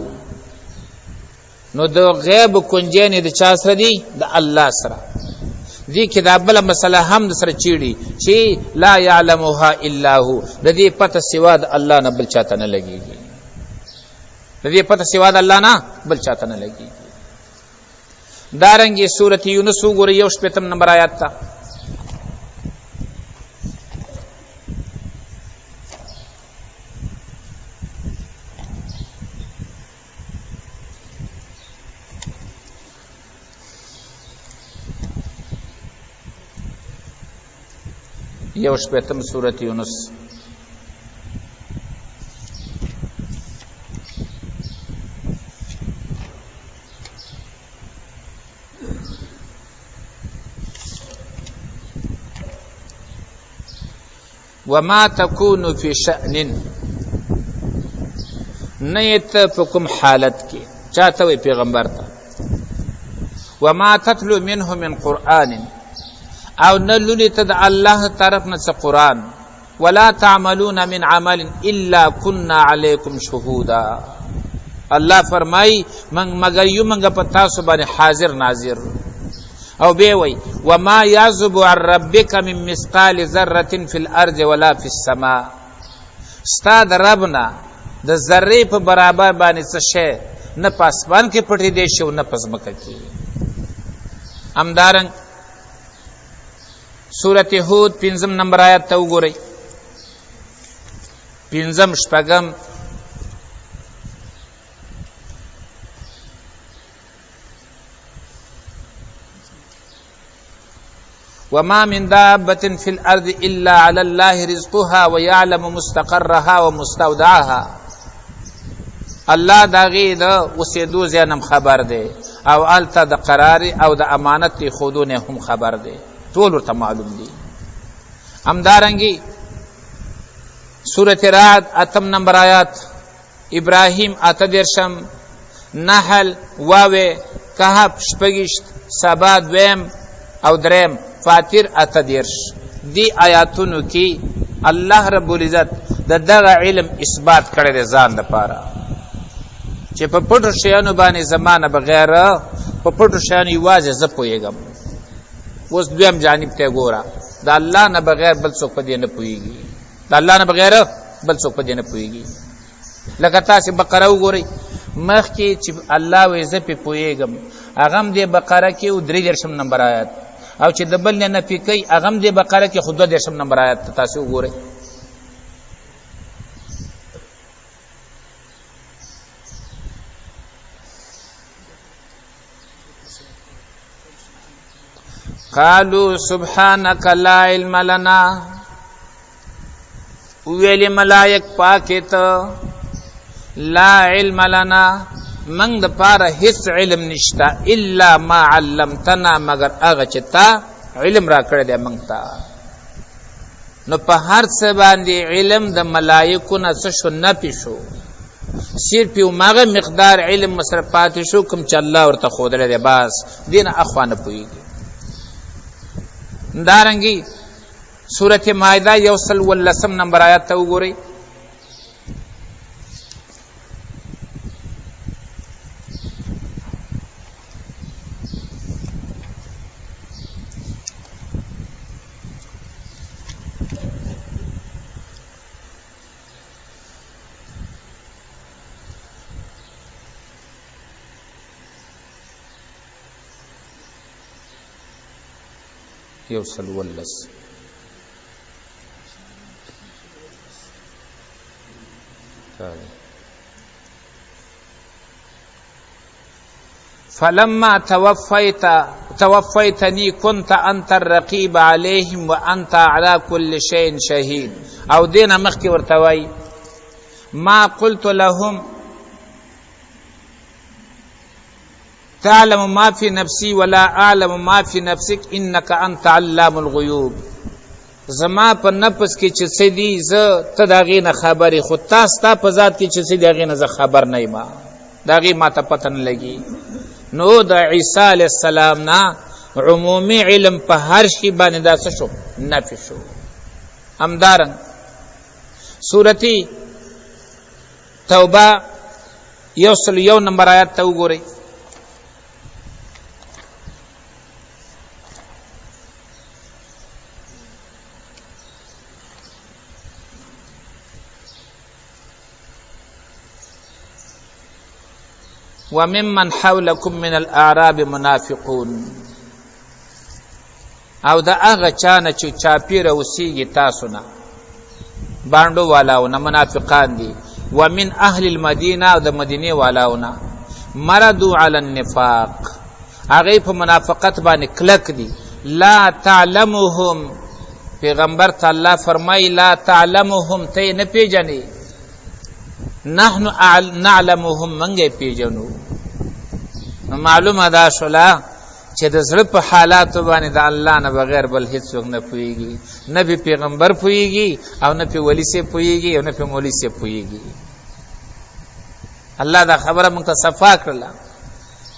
نو د غیب کنجینې د چا سره دي؟ د الله سره. دې کې دا بله مسله هم د سره چیړي چې لا یعلمها الا هو، د دې پته سوا د الله نه بل چاته نه لګېږي. د دې پته سوا د الله نه بل چاته نه لګېږي. دارنګې سورة یونس وګورئ، 61 نمبر آیات ته. 61 سورة یونس. وما تكون في شأن، نه یې ته په کوم حالت کې، چاته وایي؟ پیغمبر ته. وما تتلو منه من قرآن، او نه لولې ته د الله طرف نه څه قرآن. ولا تعملون من عمل الا كنا علیکم شهودا. الله فرمای من مگر یو منګه په تاسو باندې حاضر ناظر. او به وای وما یعزب عن ربک من مثقال ذره فی الارض ولا فی السماء. ستا د رب نه د ذرې په برابر باندې څه شی نه په اسمان کې پټېدی شي او نه په ځمکه کې. همدارنګ سورت هود پنځم نمبر آیات ته وګورئ، پنځم، شپږم، وما من دابة في الأرض إلا على الله رزقها ويعلم مستقرها ومستودعها. الله د هغې د اوسېدو ځای نه هم خبر دی، او هلته د قرار او د امانت ایښودو نه هم خبر دی، ټول ورته معلوم دي. همدارنګې سورة رعد اتم نمبر آیات، ابراهیم 38، نحل واوې، کهف 26، سبا دویم او دریم، فاطر 38. دی آیاتونو کې الله رب العزت د دغه علم اثبات کړی دی ځان دپاره، چې په پټو شیانو باندې زما نه بغیر په پټو شیانو یوازې زه پوهېږم. اوس دویم جانب ته ګوره، د الله نه بغیر بل څوک په دې نه پوهېږي، د الله نه بغیر بل څوک په دې نه پوهېږي. لکه تاسې بقره وګورئ، مخکې چې الله وایي زه پرې پوهېږم، هغه هم دې بقره کې و 33 نمبر آیات، او چې د بل نه نفي کوي هغه هم دې بقره کې خو 32 نمبر آیات ته تاسې وګورئ. قالوا سبحانك لا علم لنا، ویل ملائک پاکه ته، لا علم لنا، من د پاره هیڅ علم نشتا، الا ما علمتنا، مگر هغه چې تا علم را کړی دی موږ ته. نو په هر څه باندې علم د ملائکو نه څه شو؟ نفي شو. صرف یو ماغه مقدار علم سره پاتې شو کوم چې الله ورته ښودلی دی، بس دې نه اخوا نه پوهېږي. همدارنګې سورة مائده 119 نمبر آیات ته وګورئ. 119. فلما توفيتني كنت انت الرقيب عليهم وانت على كل شيء شهيد. او دینه مخکې ورته وایي ما قلت لهم تعلم ما في نفسي ولا اعلم ما في نفسك انك انت علام الغيوب. زما په نفس کې چې څه دي زه ته د هغې نه خبر یې، خو تا ستا په ذات کې چې څه دي هغې نه زه خبر نه یم، د هغې ما ته پته نه لګي. نو د عیسی علیه السلام نه عمومي علم په هر شي باندې دا څه شو؟ نفي شو. همدارنګ سورتي توبه 101 نمبر آیات ته وګورئ. وممن حولكم من الأعراب منافقون. او د هغه چا نه چې چاپېره اوسېږي تاسو نه، بانډو والاو نه منافقان دي، ومن اهل المدینه او د مدینې والاو نه، مردو علی النفاق، هغوی په منافقت باندې کلک دي. لا تعلمهم، پیغمبر ته الله فرمایي لا تعلمهم، ته یې نه پېژنې، نحن نعلمهم، موږ یې پېژنو. نو معلومه دا شوله چې د زړه په حالاتو باندې د الله نه بغیر بل هیڅوک نه پوهېږي، نه پې پیغمبر پوهېږي او نه پې ولي صاحب پوهېږي او نه پې مولوي صاحب پوهېږي. الله دا خبره موږ ته صفا کړله.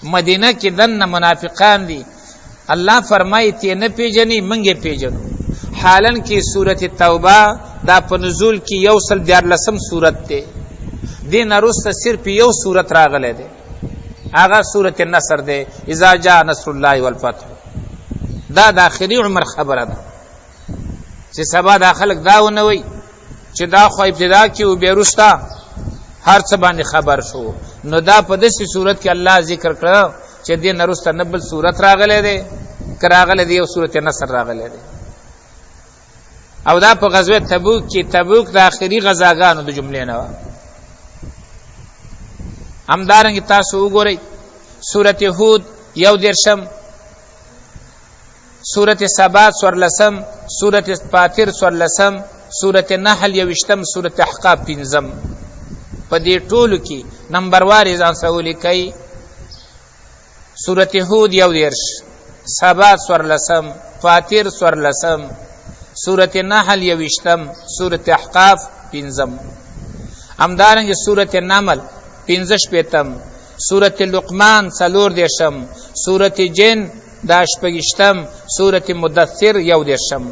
مدینه کې دننه منافقان دي، الله فرمایي ته نه پېژني، موږ یې پېژنو. حالن کې سورة توبه دا په نزول کې 113 سورت دی، دې نه وروسته صرف یو سورت راغلی دی، هغه سورة نصر دی، اذا جاء نصر الله والفتح. دا د آخري عمر خبره ده چې سبا دا خلک دا ونه وایي چې دا خو ابتدا کې و بیا وروسته هر څه باندې خبر شو. نو دا په داسې صورت کې الله ذکر کړه چې دې نه وروسته نه بل صورت راغلی دی، که راغلی دی یو سورة نصر راغلی دی. او دا په غزوه تبوک کې، تبوک د آخري غزاګانو د جملې نه وه. همدارنګه تاسو وګورئ سورت هود یو دېرشم، سورت سبا څوارلسم، سورت فاطر څوارلسم، سورت نحل یوویشتم، سورت احقاف پنځم. په دې ټولو کې نمبر وار یې ځان سره ولیکئ. سورت هود یو دېرش، سبا څوارلسم، فاطر څوارلسم، سورت نحل یوویشتم، سورت احقاف پنځم. همدارنګه سورت نمل 65، سورت لقمان 34، سورت جن دا 26، سورت مدثر 31.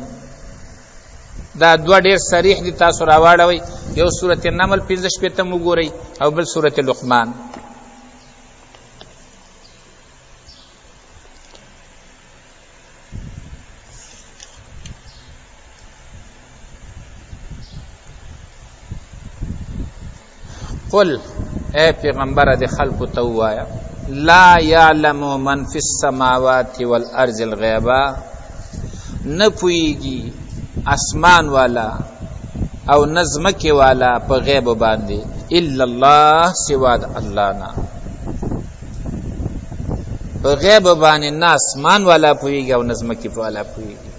دا دوه ډېر صریح دي، تاسو راواړوئ. یو سورت نمل 65 وګورئ او بل سورت لقمان. قل اے پیغمبر د خلکو ته ووایه، لا یعلم من فی السماوات والارض الغیبا، نه پوهیږي اسمان والا او نه ځمکې والا په غیب باندې الا الله، سوا د الله نه. په غیب باندې نه اسمان والا پوهیږي او نه ځمکې والا پوهیږي.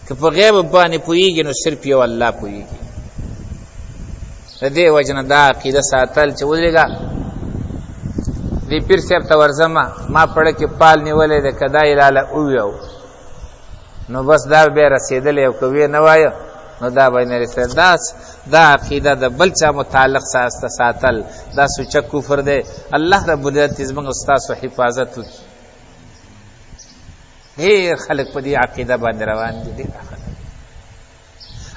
که په غیب باندې پوهیږي نو صرف یو الله پوهیږي. د دې وجه نه دا عقیده ساتل چې ودرېږه دې پیر صاحب ته ورځمه، ما پړه کې پال نیولی دی، که دا یې لاله وویو نو بس دا بیا رسېدلی، او که ویې نه وایه نو دا به نه رسېدلی. دا عقیده د بل چا متعلق ساتل دا سوچه کفر دی. الله رب العزت دې زموږ ستاسو حفاظت وکړي. ډېر خلک په دې عقیده باندې روان دي، ډېر خلک.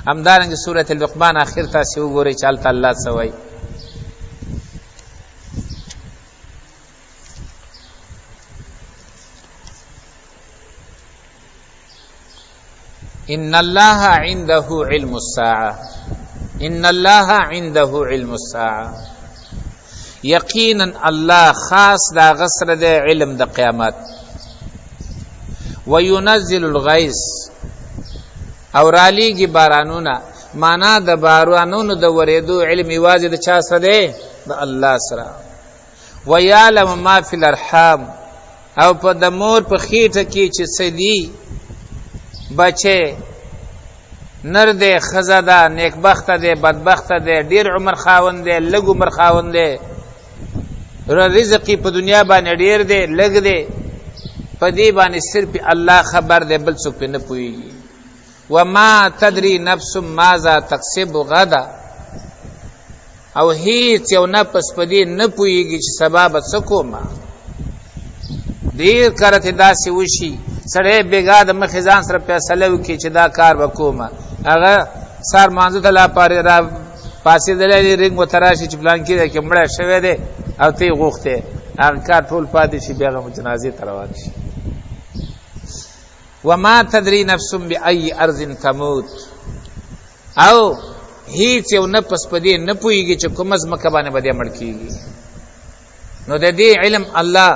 همدارنګه سورة لقمان آخر تاسې وګورئ چې هلته الله څه وایي. ان الله عنده علم الساعه، ان الله عنده علم الساعه، یقینا الله خاص دا غسر دی علم د قیامت. وینزل الغیث، او رالیږي بارانونه. معنا د بارانونو د ورېدو علم یوازې د چا سره دی؟ د الله سره. ویعلم ما فی الارحام، او په د مور په خېټه کې چې څه دي، بچی نر دی ښځه ده، نیکبخته دی بدبخته دی، ډېر عمر خاوند دی لږ عمر خاوند دی، رزق یې په دنیا باندې ډېر دی لږ دی، په دې باندې صرف الله خبر دی، بل څوک پرې نه پوهېږي. وما تدري نفس ماذا تکسب غدا، او هیڅ یو نفس په دې نه پوهېږي چې سبا به څه کوم. ډېر کله ته داسې وشي سړی بېګا د مخې ځان سره فیصله وکړي چې دا کار به کوم، هغه سار مانځه ته لا پارې را پاڅېدلی دی، رنګ ورته راشي چې پلانکي دی کې مړی شوی دی او ته یې غوښتی، هغه کار ټول پاتې شي، بیا هغه جنازې ته روان شي. وما تدري نفس بأي ارض تموت، او هیڅ یو نفس په دې نه پوهېږي چې کومه ځمکه باندې به دی مړ کېږي. نو د دې علم الله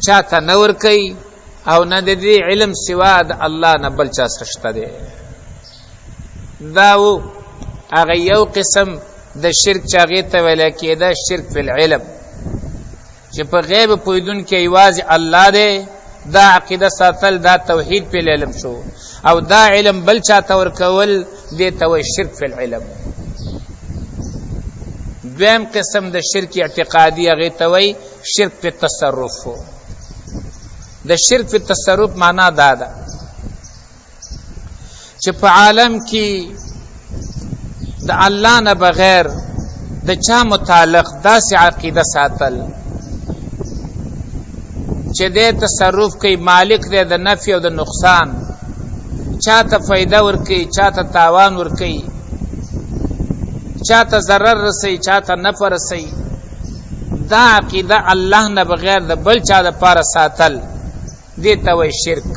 چاته نه ورکوي، او نه د دې علم سوا د الله نه بل چا سره شته دی. دا و هغه یو قسم د شرک چې هغې ته ویل کېده شرک فی العلم، چې په غیب پوهېدونکی یوازې الله دی. دا عقیده ساتل دا توحید په علم شو، او دا علم بل چاته ورکول دې ته وایي شرک فی العلم. دویم قسم د شرک اعتقادي هغې ته وایي شرک په تصرف. د شرک په تصرف معنا دا ده چې په عالم کې د الله نه بغیر د چا متعلق داسې عقیده ساتل چې د تصرف کوي، مالک دی د نفع او د نقصان، چاته فایده ورکوي چاته تاوان ورکوي، چاته ضرر رسوي چاته نفع رسوي، دا عقیده الله نه بغیر د بل چا دپاره ساتل دې ته وایي شرک.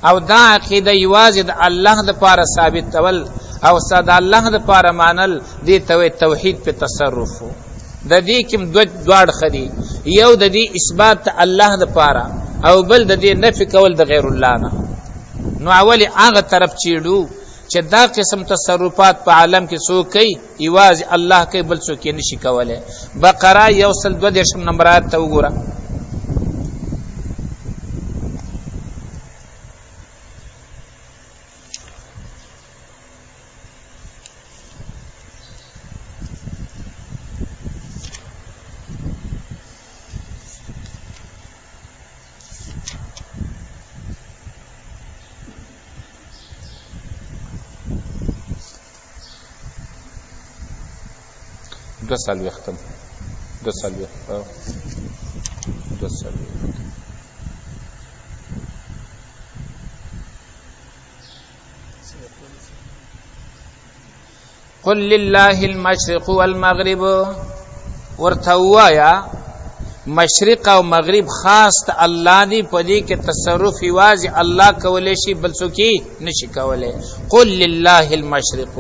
او دا عقیده یوازې د الله دپاره ثابتول او د الله دپاره مانل دې ته وایي توحید په تصرف. د دې کوم دوه اړخه دي، یو د دې اثبات د الله دپاره او بل د دې نفي کول د غیر الله نه. نو اول هغه طرف چیړو چې دا قسم تصرفات په عالم کې څوک کوي؟ یوازې الله کوي، بل څوک یې نشي کولی. بقره 132 نمبر آیت ته وګوره. 42م، 42، 42. قل لله المشرق والمغرب، ورته وایا مشرق او مغرب خاص ته الله دی، په دې کې تصرف یوازې الله کولی شي، بل څوک یې نشي کولی. قل لله المشرق،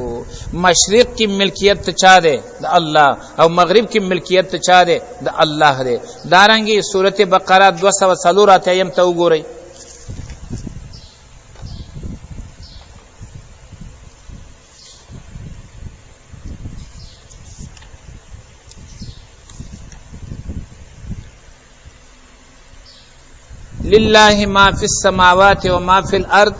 مشرق کې ملکیت ته چا دی؟ د الله. او مغرب کې ملکیت ته چا دی؟ د الله دی. دارنګې سورت بقره 284 ته وګورئ. لله ما فی السماوات و ما فی الارض،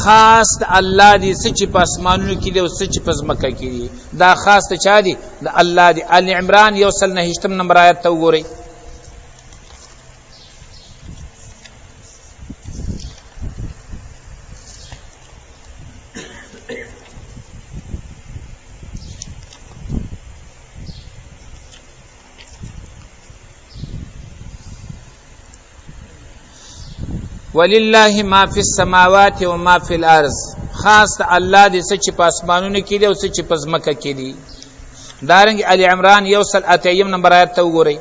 خاص د الله دی څه چې په اسمانونو کې دی او څه چې په ځمکه کې دی، دا خاص د چا دی؟ د الله دی. آل عمران 129 نمبر آیت ته وګورئ. ولله ما فی السماوات و ما فی الارض، خاص د الله دی څه چې په اسمانونو کې دی او څه چې په ځمکه کې دی. دارنګ ال عمران 180 نمبر آیت ته وګورئ.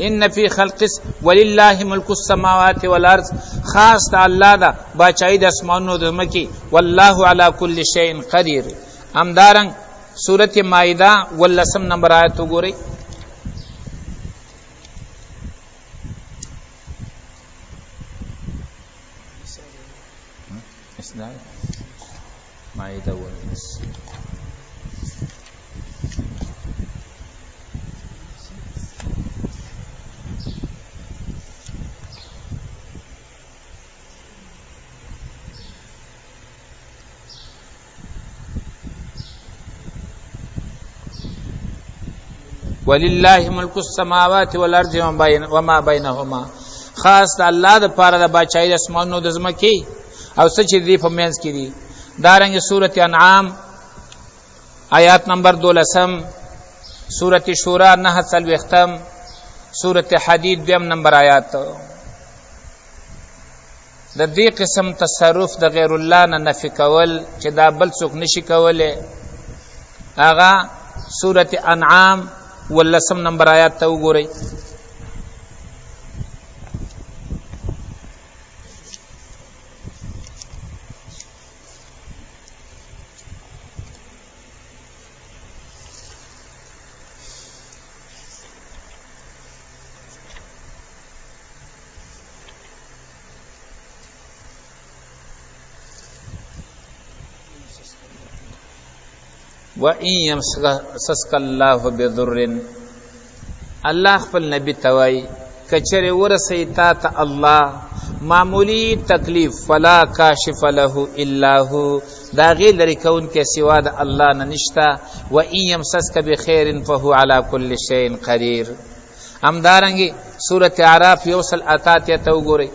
ان فی خلق ولله ملک السماوات والارض، خاص د الله ده باچای د اسمانونو د ځمکې، والله علی کل شیء قدیر. همدارنګ سورت مائده 19 نمبر آیت وګورئ. مائده 19. ولله ملک السماوات والارض وما بینهما، خاص د الله د پاره د بچای د اسمانونو د ځمکې او څه چې دی په منځ کې دي. دارنګ سورت انعام آیات نمبر 12، سورت شورا 49، سورت حدید 2 نمبر آیات. د دې قسم تصرف د غیر الله نه نفي کول چې دا بل څوک نشي کولی، هغه سورت انعام 19 نمبر آیات ته وګورئ. وَإِن يَمْسَسْكَ اللَّهُ بِضُرٍّ، الله خپل نبی ته وایي کچرې ورسوي تا ته الله معمولی تکلیف، فلا کاشف له الا هو، د هغې لرې کوونکی سوا د الله نه نشته. وَإِن يَمْسَسْكَ بِخَيْرٍ فَهُوَ عَلَى كُلِّ شَيْءٍ قَدِيرٌ. همدارنګې سورة اعراف 188 ته وګورئ.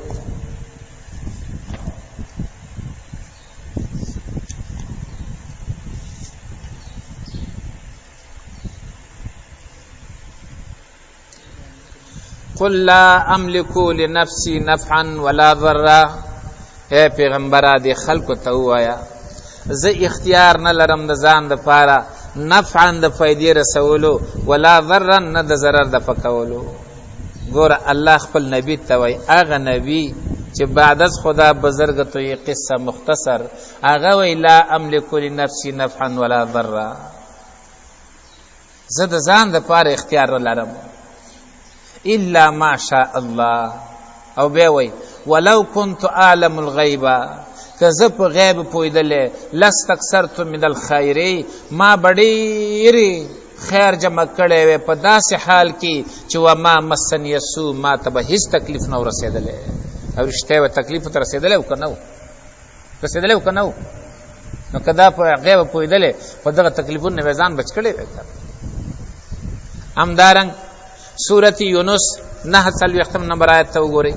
قل لا املک لنفسي نفعا ولا ضرا، اے پیغمبره دې خلکو ته ووایه زه اختیار نه لرم د ځان دپاره نفعا د فایدې رسولو، ولا ضرا نه د ضرر د پکولو. ګوره الله خپل نبی ته وایي، هغه نبی چې بعد از خدا بزرګ ته یې قصه مختصر، هغه وایي لا املک لنفسي نفعا ولا ضرا. زه د ځان دپاره اختیار نه لرم الا ما شاء الله. او بیا وایي ولو كنت اعلم الغیب، که زه په غیب پوهېدلی لاستکثرت من الخیر، ما به ډېرې خیر جمع کړی وی په داسې حال کې چې وما مسنی السوء، ما ته به هیڅ تکلیف نه و رسېدلی. او رښتیا وه تکلیف ته رسېدلی و که نه و؟ رسېدلی و که نه و؟ نو که دا په غیب پوهېدلی په دغه تکلیفونو نه به ځان بچ کړی وی که. همدارنګ سورت یونس 49 نمبر آیت ته وګورئ.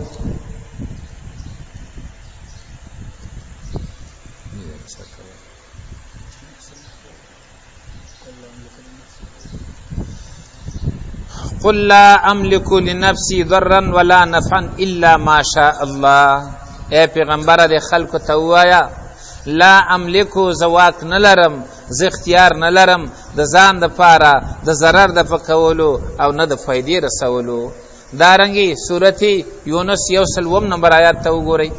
قل لا املک لنفسي ضرا ولا نفعا الا ما شاء الله. اے پیغمبر د خلکو ته ووايه لا املکو، زه واک نه لرم، زه اختیار نه لرم د ځان دپاره د ضرر د پکولو او نه د فایدې رسولو. دارنګې سورت یونس 107 نمبر آیات ته وګورئ.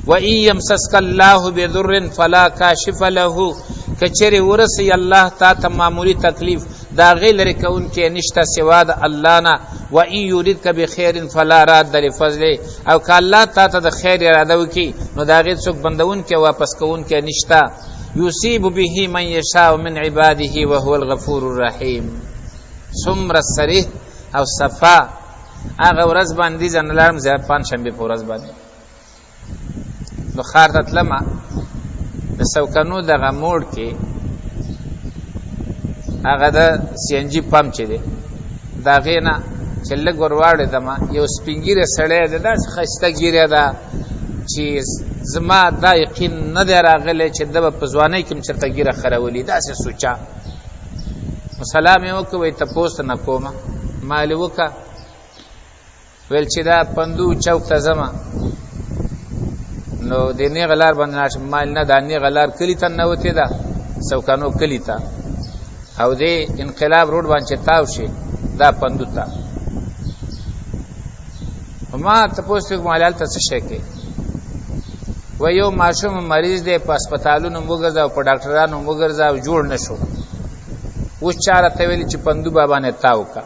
وَإِن يَمْسَسْكَ اللَّهُ بِضُرٍّ فَلَا كَاشِفَ لَهُ، که چېرې ورسوي الله تا ته معمولي تکلیف، د هغې لرې کوونکی نشته سوا د الله نه. وَإِن يُرِدْكَ بِخَيْرٍ فَلَا رَادَّ لِفَضْلِهِ، او که الله تا ته د خیر اراده وکړي نو د هغې څوک بندوونکی واپس کوونکی نشته. یصیب به من یشاء من عباده وهو الغفور الرحیم. څومره صریح او صفا. هغه ورځ باندې زه نه لاړم، زه پنجشنبې په ورځ باندې نو ښار ته تلمه، د سوکنو دغه موړ کې هغه د سی ان جي پمپ چې دی د هغې نه چې لږ ور واړېدم، یو سپین ږیری سړی دی، داسې ښایسته ږیره ده چې زما دا یقین نه دی راغلی چې ده به په ځوانۍ کې هم چېرته ږیره خرولي، داسې سوچه. نو سلام یې وکړ، وایي تپوس نه کومه. ما ویل وکړه، ویل چې دا پندو چوک ته ځمه، نو د نیغه لار باندې لاړ شم. ما ویل نه، دا نیغه لار کلي ته ننوتې ده، سوکانو کلي ته، او دې انقلاب روډ باندې چې تاو شي دا پندو ته. ما تپوس وکړ، ما ویل هلته څه شی کوې؟ وایي یو ماشوم مریض دی، په هسپتالونو مو وګرځه او په ډاکټرانو مو وګرځه او جوړ نه شو. اوس چا راته ویلي چې پندو بابا نه تاو که.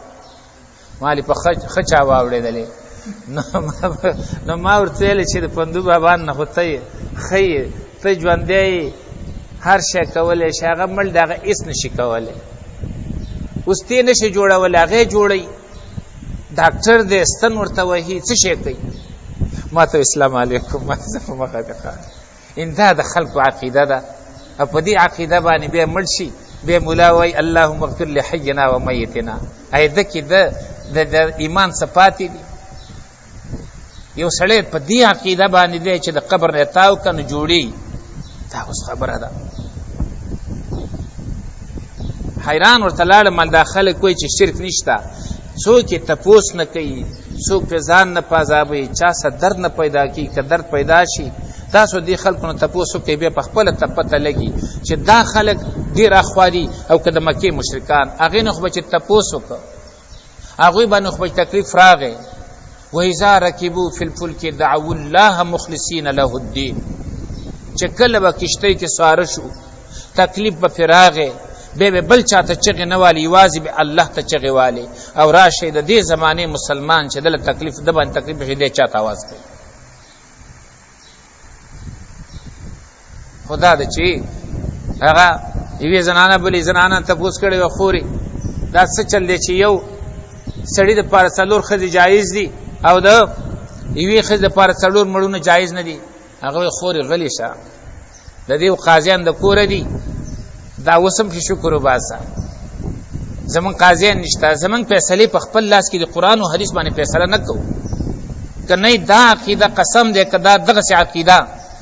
مالې په ښه چا واوړېدلې. نو ما ورته ویل چې د پندو بابا نه خو ته یې ښه یې، ته ژوندی یې، هر شی کولی شي، هغه مړ دی، هغه هېڅ نه شي کولی، اوس تی نه شي جوړولی، هغه جوړوي، ډاکټر دی، ستن ورته وهي، څه شی کوي؟ ما ته اسلام علیکم، ما ته په مخه دې ښه. ان دا د خلکو عقیده ده، او په دې عقیده باندې بیا مړ شي، بیا مولا وایي اللهم اغفر لحینا و میتنا. ایده کې د ایمان څه پاتې دي؟ یو سړی په دې عقیده باندې دی چې د قبر نه تاو که نو جوړېږي، دا اوس خبره ده. حیران ورته لاړم، دا خلک وایي چې شرک نشته، څوک یې تپوس نه کوي، څوک پرې ځان نه پازابوي، چا څه درد نه پیدا کوي. که درد پیدا شي تاسو دې خلکو نه تپوس وکړئ، بیا په خپله ته پته لګي چې دا خلک ډېر اخوا دي او که د مکې مشرکان. هغې نه خو به چې تپوس وکړه، هغوی باندې خو به تکلیف راغی. وإذا رکبوا فی الفلک دعوا الله مخلصین له الدین، چې کله به کښتۍ کې سواره شو تکلیف به پرې راغی، بیا به بل چاته چغې نه والي، یوازې به الله ته چغې والي. او راشئ د دې زمانې مسلمان چې دله تکلیف ده باندې تکلیف شي، دی چاته आवाज کوي؟ خدا د چې هغه یوې زنانه بلې زنانه تپوس کړی وه، خورې دا څه چل دی چې یو سړي دپاره څلور ښځې جایز دي او د یوې ښځې دپاره څلور مړونه جایز نه دي؟ هغه وایي خورې غلې شه، د دې قاضیان د کوره دي، دا اوس هم چې شکر وباسه، زمونږ قاضیان نشته، زمونږ فیصلې په خپل لاس کې د قرآن او حدیث باندې فیصله نه کوو. که نه دا عقیده قسم دی، که دا دغسې عقیده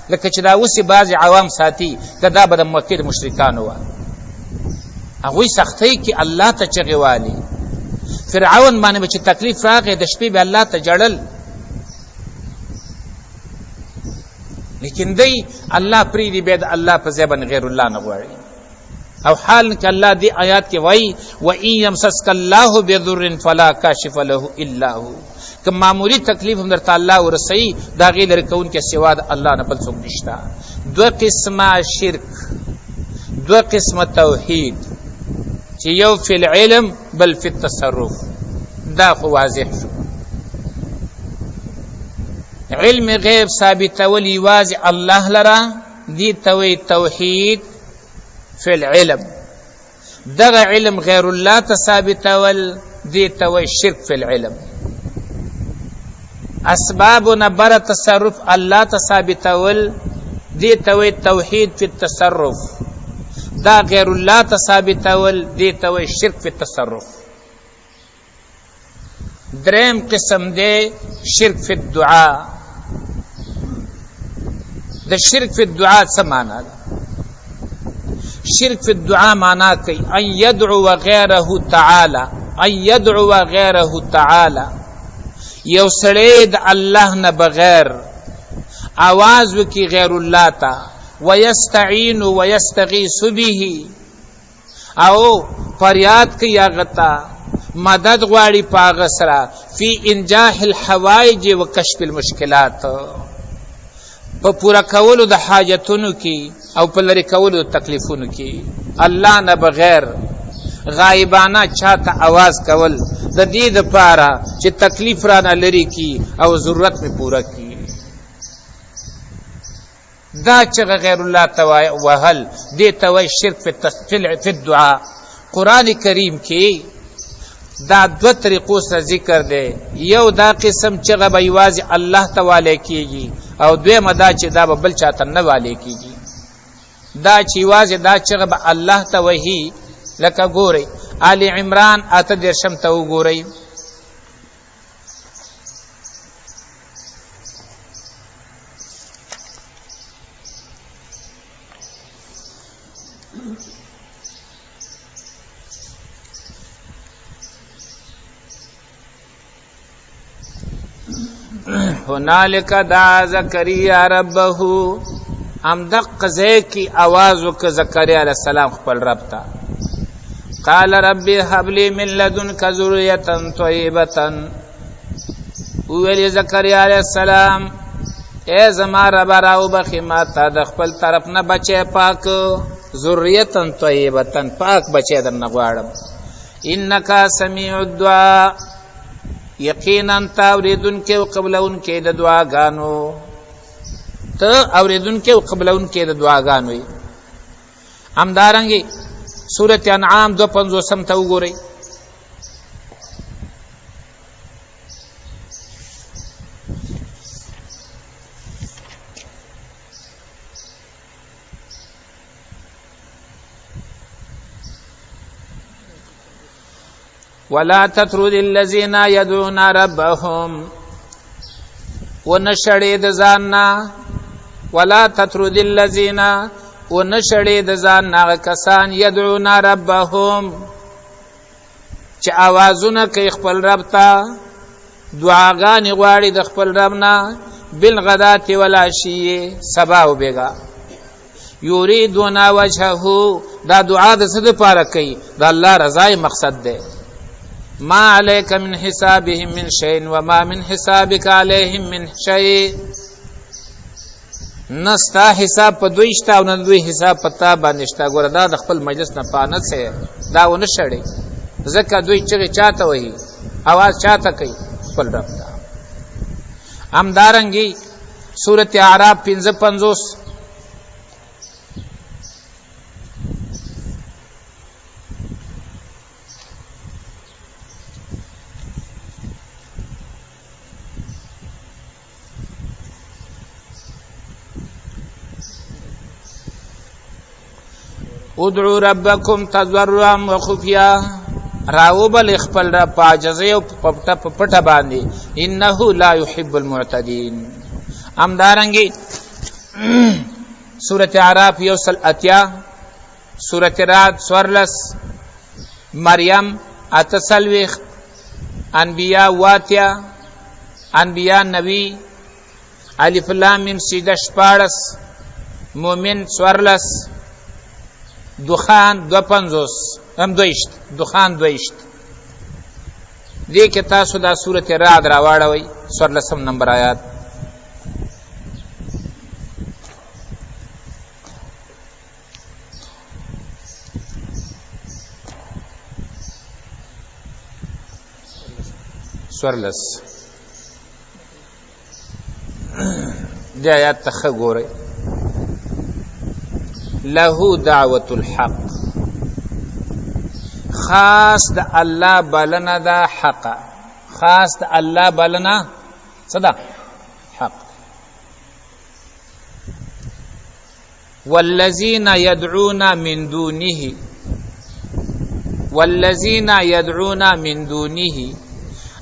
لکه چې دا اوس یې بعضې عوام ساتي، که دا به د مکې د مشرکانو وه، هغوی سختۍ کې الله ته چغې والي. فرعون باندې به چې تکلیف راغی د شپې به الله ته ژړل، لیکن دی الله پرېږدي، بیا د الله په ځای باندې غیر الله نه غواړي. او حال کې الله دې آیات کې وایي وَإِن يَمْسَسْكَ اللَّهُ بِضُرٍّ فَلَا كَاشِفَ لَهُ إِلَّا هُوَ، که معمولی تکلیف هم درته الله ورسوي، د هغې لرې کوونکی سوا د الله نه بل څوک نشته. دوه قسمه شرک، دوه قسمه توحید، چې یو فی العلم بل فی التصرف. دا خو واضح شو. علم غیب ثابتول یوازې الله لره، دې ته وایي توحید فی العلم. دغه علم غیر الله ته ثابتول، دې ته وایي شرک فی العلم. اسباب نه بره تصرف الله ته ثابتول، دې ته وایي توحید فی التصرف. دا غیر الله ته ثابتول، دې ته وایي شرک فی التصرف. دریم قسم دی شرک فی الدعاء. د شرک فی الدعاء څه معنا ده؟ شرک فی الدعاء معنا کوي ان يدعو غیره تعالی، ان يدعو غیره تعالی. یو سړی د الله نه بغیر आवाز وکي غیر الله ته، ويستعين ويستغيث به، او فریاد کوي هغه ته، مدد غواړي په هغه سره، فی انجاح الحوائج وکشف المشکلات، په پوره کولو د حاجتونو کې او په لرې کولو د تکلیفونو کې. الله نه بغیر غایبانه چاته आवाज کول د دې دپاره چې تکلیف رانه لرې کړي او ضرورت مې پوره کړي، دا چغه غیر الله ته وهل، دې ته وایي شرک فی الدعاء. قرآن کریم کې دا دوه طریقو سره ذکر دی. یو دا قسم چغه به یوازې الله ته والی کېږي، او دویمه دا چې دا به بل چاته نه والی کېږي. دا چې یوازې دا چغه به الله ته وهي، لکه ګورئ آل عمران 38 ته وګورئ. هنالک دعا زکریا ربه، هم دقه ځای کې اواز وکړ زکریا علیه السلام خپل رب ته، قال رب هب لي من لدنک ذریة طیبة. وویل زکریا علیه السلام، ای زما رب راوبخې ما ته د خپل طرف نه بچی پاک، ذریة طیبة، پاک بچی درنه غواړم. انک سمیع الدعاء، یقینا ته اورېدونکی او قبلونکی د دعاګانو، ته اورېدونکی او قبلونکی د دعاګانو یې. همدارنګې سورة انعام 52 ته وګورئ. ولا تطرد الذين يدعون ربهم، ونشړې د ځان نه، ولا تطرد الذين، ونشړې د ځان نه کسان، يدعون ربهم، چې آوازونه کوي خپل رب ته، دعاګانې غواړي د خپل رب نه، بالغداة والعشي، سبا او بېګا. یریدون وجهه، دا دعا د څه دپاره کوي؟ د الله رضا یې مقصد دی. ما عليك من حسابهم من شيء وما من حسابك عليهم من شيء، نه ستا حساب په دوی شته او نه دوی حساب په تا باندې شته. ګوره دا د خپل مجلس نه پانه څه دا ونه شړې، ځکه دوی چغې چاته وهي، اواز چاته کوي؟ خپل رب ته. همدارنګې سورة اعراف 55، ادعو ربکم تضرعا وخفیا، راوبل خپل رب په عاجزۍ او په پټه باندې، انه لا يحب المعتدین. همدارنګې سورة اعراف 180، سورة رعد 14، مریم 48، انبیاء 80، انبیاء 90، الف لام میم سجده 16، مومن 14، دخان 52 هم 22، دخان 22. دې کې تاسو دا سورة رعد راواړوئ، 14 نمبر آیات. 14 دې آیات ته ښه ګورئ. له دعوت الحق، خاص د الله بلنه ده، حق، خاص د الله بلنه څه ده؟ حق. والذین يدعون من دونه، والذین يدعون من دونه،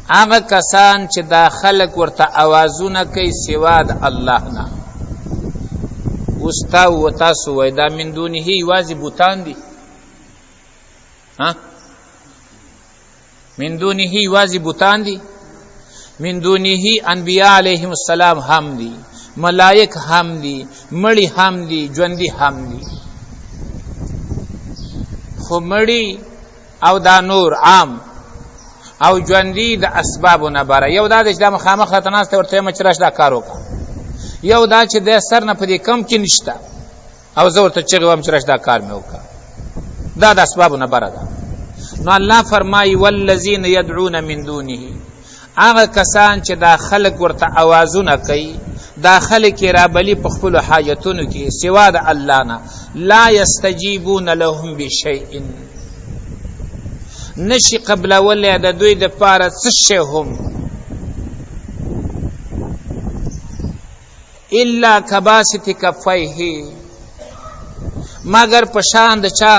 هغه کسان چې دا خلک ورته اوازونه کوي سوا د الله نه. اوس تا و تاسو وای دا من دونه یوازې بوتان دي، ها؟ من دونه یوازې بوتان دي، من دونه انبیاء علیهم السلام هم دي، ملائک هم دي، مړي هم دي، ژوندي هم دي. خو مړي او دا نور عام او ژوندي د اسبابو نه بره. یو دا چې دا مخامخ راته ناست دی ورته وایم چې راشه دا کار وکړه، یو دا چې د سر نه په دې کم کې نشته او زه ورته چغې وایم چې راشه دا کار مې وکړه، دا د اسبابو نه بره ده. نو الله فرمایي والذین یدعون من دونه، هغه کسان چې دا خلک ورته اوازونه کوي، دا خلک یې رابلي په خپلو حاجتونو کې سوا د الله نه، لا یستجیبون لهم بشیء، نشي قبلولی د دوی دپاره څه شی هم، الا کباسط کفیه، مګر په شان د چا؟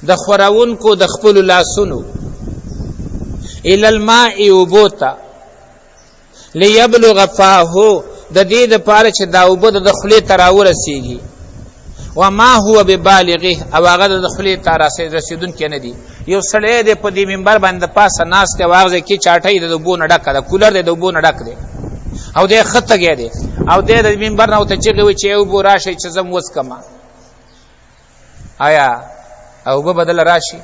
د خوراونکو د خپلو لاسونو، الی الماء، اوبو ته، لیبلغ فاه، د دې دپاره چې دا اوبه د خولې ته راورسېږي، وما هو ببالغه، او هغه د خولې ته رسېدونکی نه دی. یو سړی دی په دې منبر باندې د پاسه ناست دی، او هغه ځای کې چاټۍ د اوبو نه ډکه ده، کولر دی د اوبو نه ډک دی، او دی ښه تږی دی، او دی د منبر نه ورته چیغې وهي چې ای اوبو راشئ چې زه هم وڅکم. آیا اوبه به دله راشي؟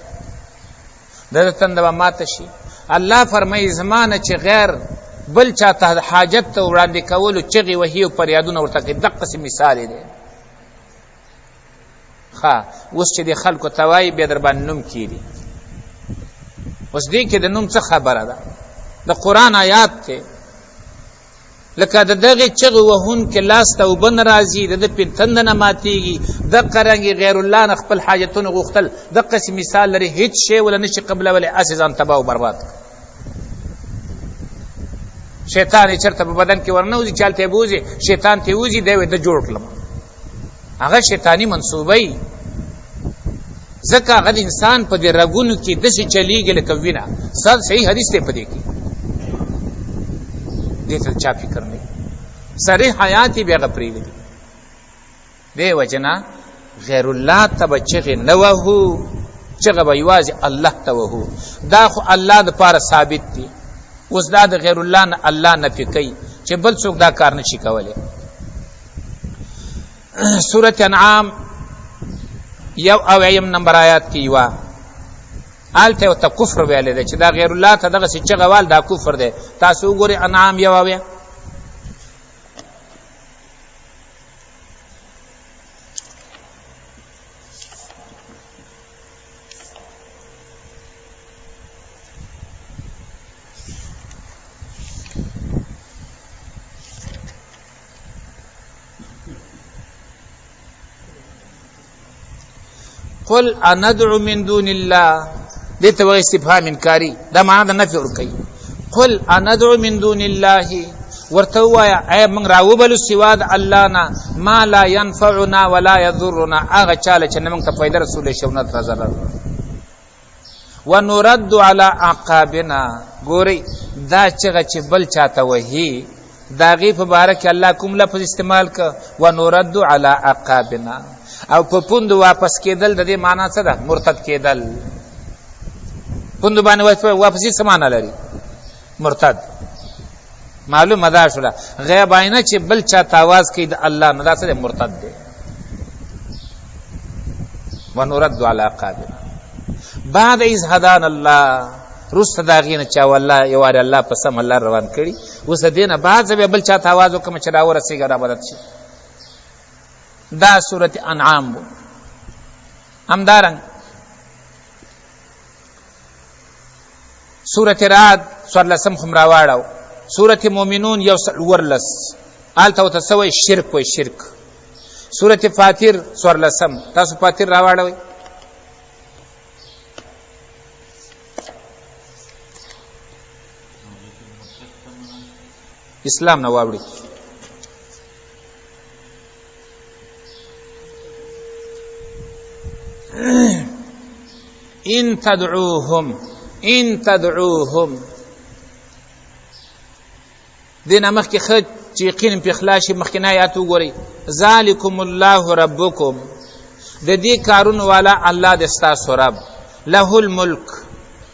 د ده تنده به ماته شي؟ الله فرمایي زما نه چې غیر بل چا ته حاجت ته وړاندې کولو چغې وهي او فریادونه ورته کوي، دقسې مثال یې دی. ښه اوس چې د خلکو ته وایي بیا در باندې نوم کیږي. اوس دې کې د نوم څه خبره ده؟ د قرآن آیات دی، لکه د دغې چغې وهونکي لاس ته اوبه نه راځي، د ده پې تنده نه ماتېږي، دقه رنګې غیر الله نه خپل حاجتونه غوښتل، دقسې مثال لري، هیڅ شی وله نشي قبلولی، هسې ځان تباه او برباد کړ. شیطان یې چېرته په بدن کې ورنوځي، چې هلته یې بوځي، شیطان ترې وځي، دی وایي ده جوړ کړم. هغه شیطاني منصوبه وي، ځکه هغه د انسان په دې رګونو کې داسې چلیږي لکه وینه. صحیح حدیث دی په دې کې، دې ته چا فکر نه، صریح حیات یې بیا هغه پرېږدي. دې وجه نه غیر الله ته به چغې نه وهو، چغه به یوازې الله ته وهو. دا خو الله دپاره ثابت دی، اوس دا د غیر الله نه الله نفي کوي چې بل څوک دا کار نشي کولی. سورة انعام 71 نمبر آیات کې یوه هلته ورته کفر ویلی دی چې دا غیر الله ته دغسې چغه وال دا کفر دی. تاسو وګورئ انعام 71. قل اندعو من دون الله، دې ته وایي استفهام انکاری، دا معنا د نفي ورکوي. قل اندعو من دون الله، ورته ووایه ای موږ راوبلو سوا د الله نه ما لا ينفعنا ولا يضرنا، هغه چاله چې نه موږ ته فایده رسولی شي او نه ته ضرر. ونرد على اعقابنا، ګورئ دا چغه چې بل چاته وهي د هغې په باره کې الله کوم لفظ استعمال که؟ ونرد على اعقابنا. او په پوندو واپس کېدل د دې معنا څه ده؟ مرتد کېدل. پوندو باندې واپسي څه معنا لري؟ مرتد. معلومه ده شوله غیب آینه چې بل چا ته اواز کوي د الله نه، دا څه دی؟ مرتد دی. ونرد على اعقابنا بعد اذ هدانا الله، وروسته د هغې نه چې الله یو وارې الله په سمه لار روان کړي، اوس د دې نه بعد زه بیا بل چا ته اواز وکړم چې راورسېږه را مدد شي. دا سورت انعام وو. همدارنګ سورت رعد څوارلسم خو راواړو. سورت مومنون 114، هلته ورته څه وایي؟ شرک وایي، شرک. سورت فاطر 14، تاسو فاطر راواړوئ. اسلام نه واوړي. ان تدعوهم، ان تدعوهم، دې نه مخکې ښه چې یقین پرې خلاص شي، مخکینی آیات وګورئ. ذلکم الله ربکم، د دې کارونو والا الله د ستاسو رب، له الملک،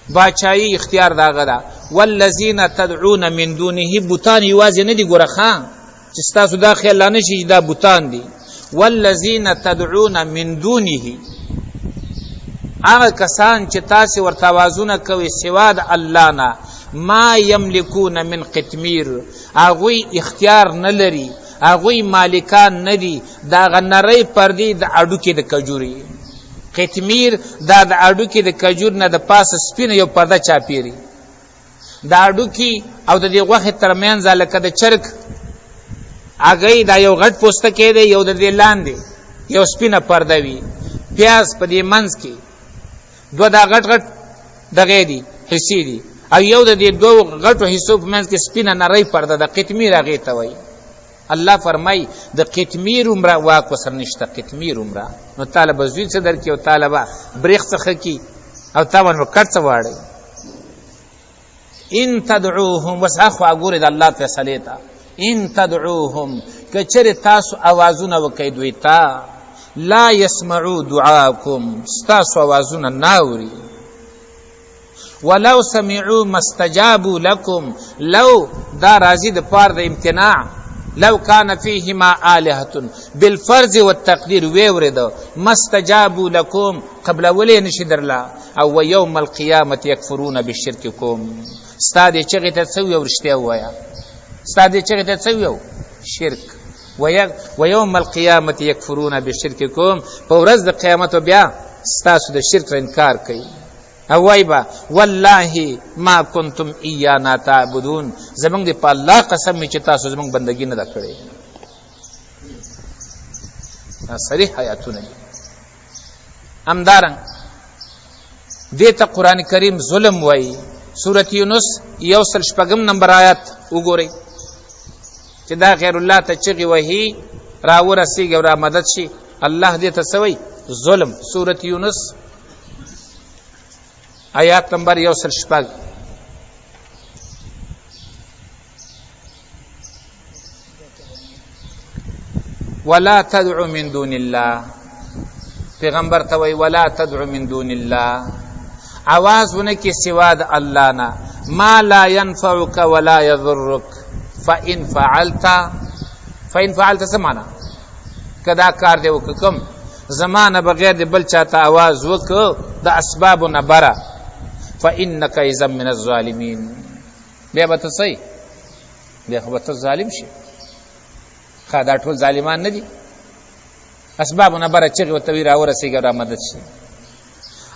باچایي اختیار د هغه ده. والذین تدعون من دونه، بوتان یوازې نه دي ګوره ښه، چې ستاسو دا خیال لا نه شي چې دا بوتان دي. والذین تدعون من دونه، هغه کسان چې تاسې ورته اوازونه کوئ سوا د الله نه، ما یملکون من قطمیر، هغوی اختیار نه لري، هغوی مالکان نه دي د هغه نرۍ پردې د هډوکي د کجوري. قطمیر دا د هډوکي د کجور نه د پاسه سپینه یو پرده چاپېري، د هډوکي او د دې غوښې ترمنځ لکه د چرګ هګۍ دا یو غټ پوستکی دی، یو د دې لاندې یو سپینه پرده وي، پیاز په دې منځ کې دوه دا غټ غټ دغې دي حصې دي، او یو د دې دوو غټو حصو په منځ کې سپینه نرۍ پرده ده، قطمیر هغې ته وایي. الله فرمایي د قطمیر عمره واک ورسره نشته، قطمیر عمره. نو تاله به زوی څه درکړي او تاله به برېښ څه ښه کړي او تا باندې به کټ څه واړوي. ان تدعوهم، اوس اخوا ګورئ د الله فیصلې ته. ان تدعوهم، که چېرې تاسو اوازونه وکئ دوی ته، لا یسمعو دعاکم، ستاسو اوازونه نه اوري. ولو سمعو ما استجابو لکم، لو دا راځي د پار د امتناع، لو کان فیهما آلهة بالفرض والتقدیر، ویورېده ما استجابو لکم، قبلولی نشي درله. او ویوم القیامة یکفرون بشرککم، ستا دې چغې ته څه ویو؟ رښتیا ووایه، ستا دې چغې ته څه ویو؟ شرک. ویوم القیامة یکفرون بشرککم، په ورځ د قیامت بیا ستاسو د شرک انکار کوي. او وای به والله ما کنتم ایانا تعبدون، زمونږ دې په الله قسم وي چې تاسو زمونږ بندګي نه ده کړې. دا صریح آیاتونه دي. همدارنګ دې ته قرآن کریم ظلم وایي. سورة یونس 106 نمبر آیات وګورئ چې دا غیر الله ته چغې وهي، را ورسېږي او را مدد شي. الله دې ته څه وایي؟ ظلم. سورة یونس آیات نمبر 106. ولا تدع من دون الله، پیغمبر ته وایي ولا تدع من دون الله، आवाज ونه کې سوا د الله نه، ما لا ينفعك ولا يضرك فإن فعلت، فإن فعلت څه معنا؟ که دا کار دی وکړه کوم زما نه بغیر د بل چاته आवाज وکړه د اسبابو نه بره، فإنك إذا من الظالمین، بیا به ته څه یې؟ بیا خو به ته ظالم شې. ښه دا ټول ظالمان نه دي، اسبابو نه بره چغې ورته وي راورسېږي او را مدد شي.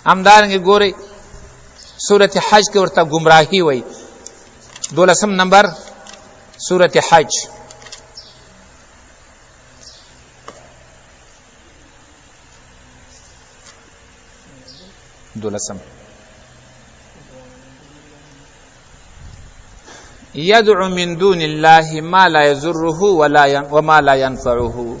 همدارنګه ګورئ سورة حج کې ورته ګمراهي وایي، 12 نمبر سورة حج. دولسم يدعو من دون الله ما لا يضره ولا وما لا ينفعه،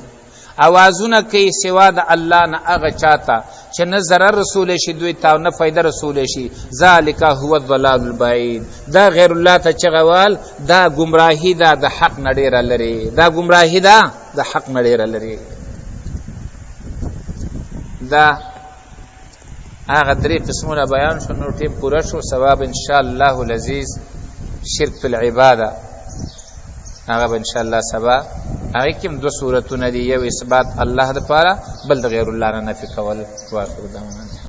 اوازونه کوي سوا د الله نه هغه چاته چې نه ضرر رسولی شي دوی ته او نه فایده رسولی شي. ذلک هو الضلال البعید، دا غیر الله ته چغه وال دا ګمراهي ده د حق نه ډېره لرې، دا ګمراهي ده د حق نه ډېره لرې. دا هغه درې قسمونه بیان شو، نور ټیم پوره شو. ثواب ان شاء الله العزیز شرک فی العباده، هغه به ان شاء الله سبا. هغې کې هم دوه صورتونه دي، یو اثبات الله دپاره، بل د غیر الله نه نفي کول. واخر دعوانا.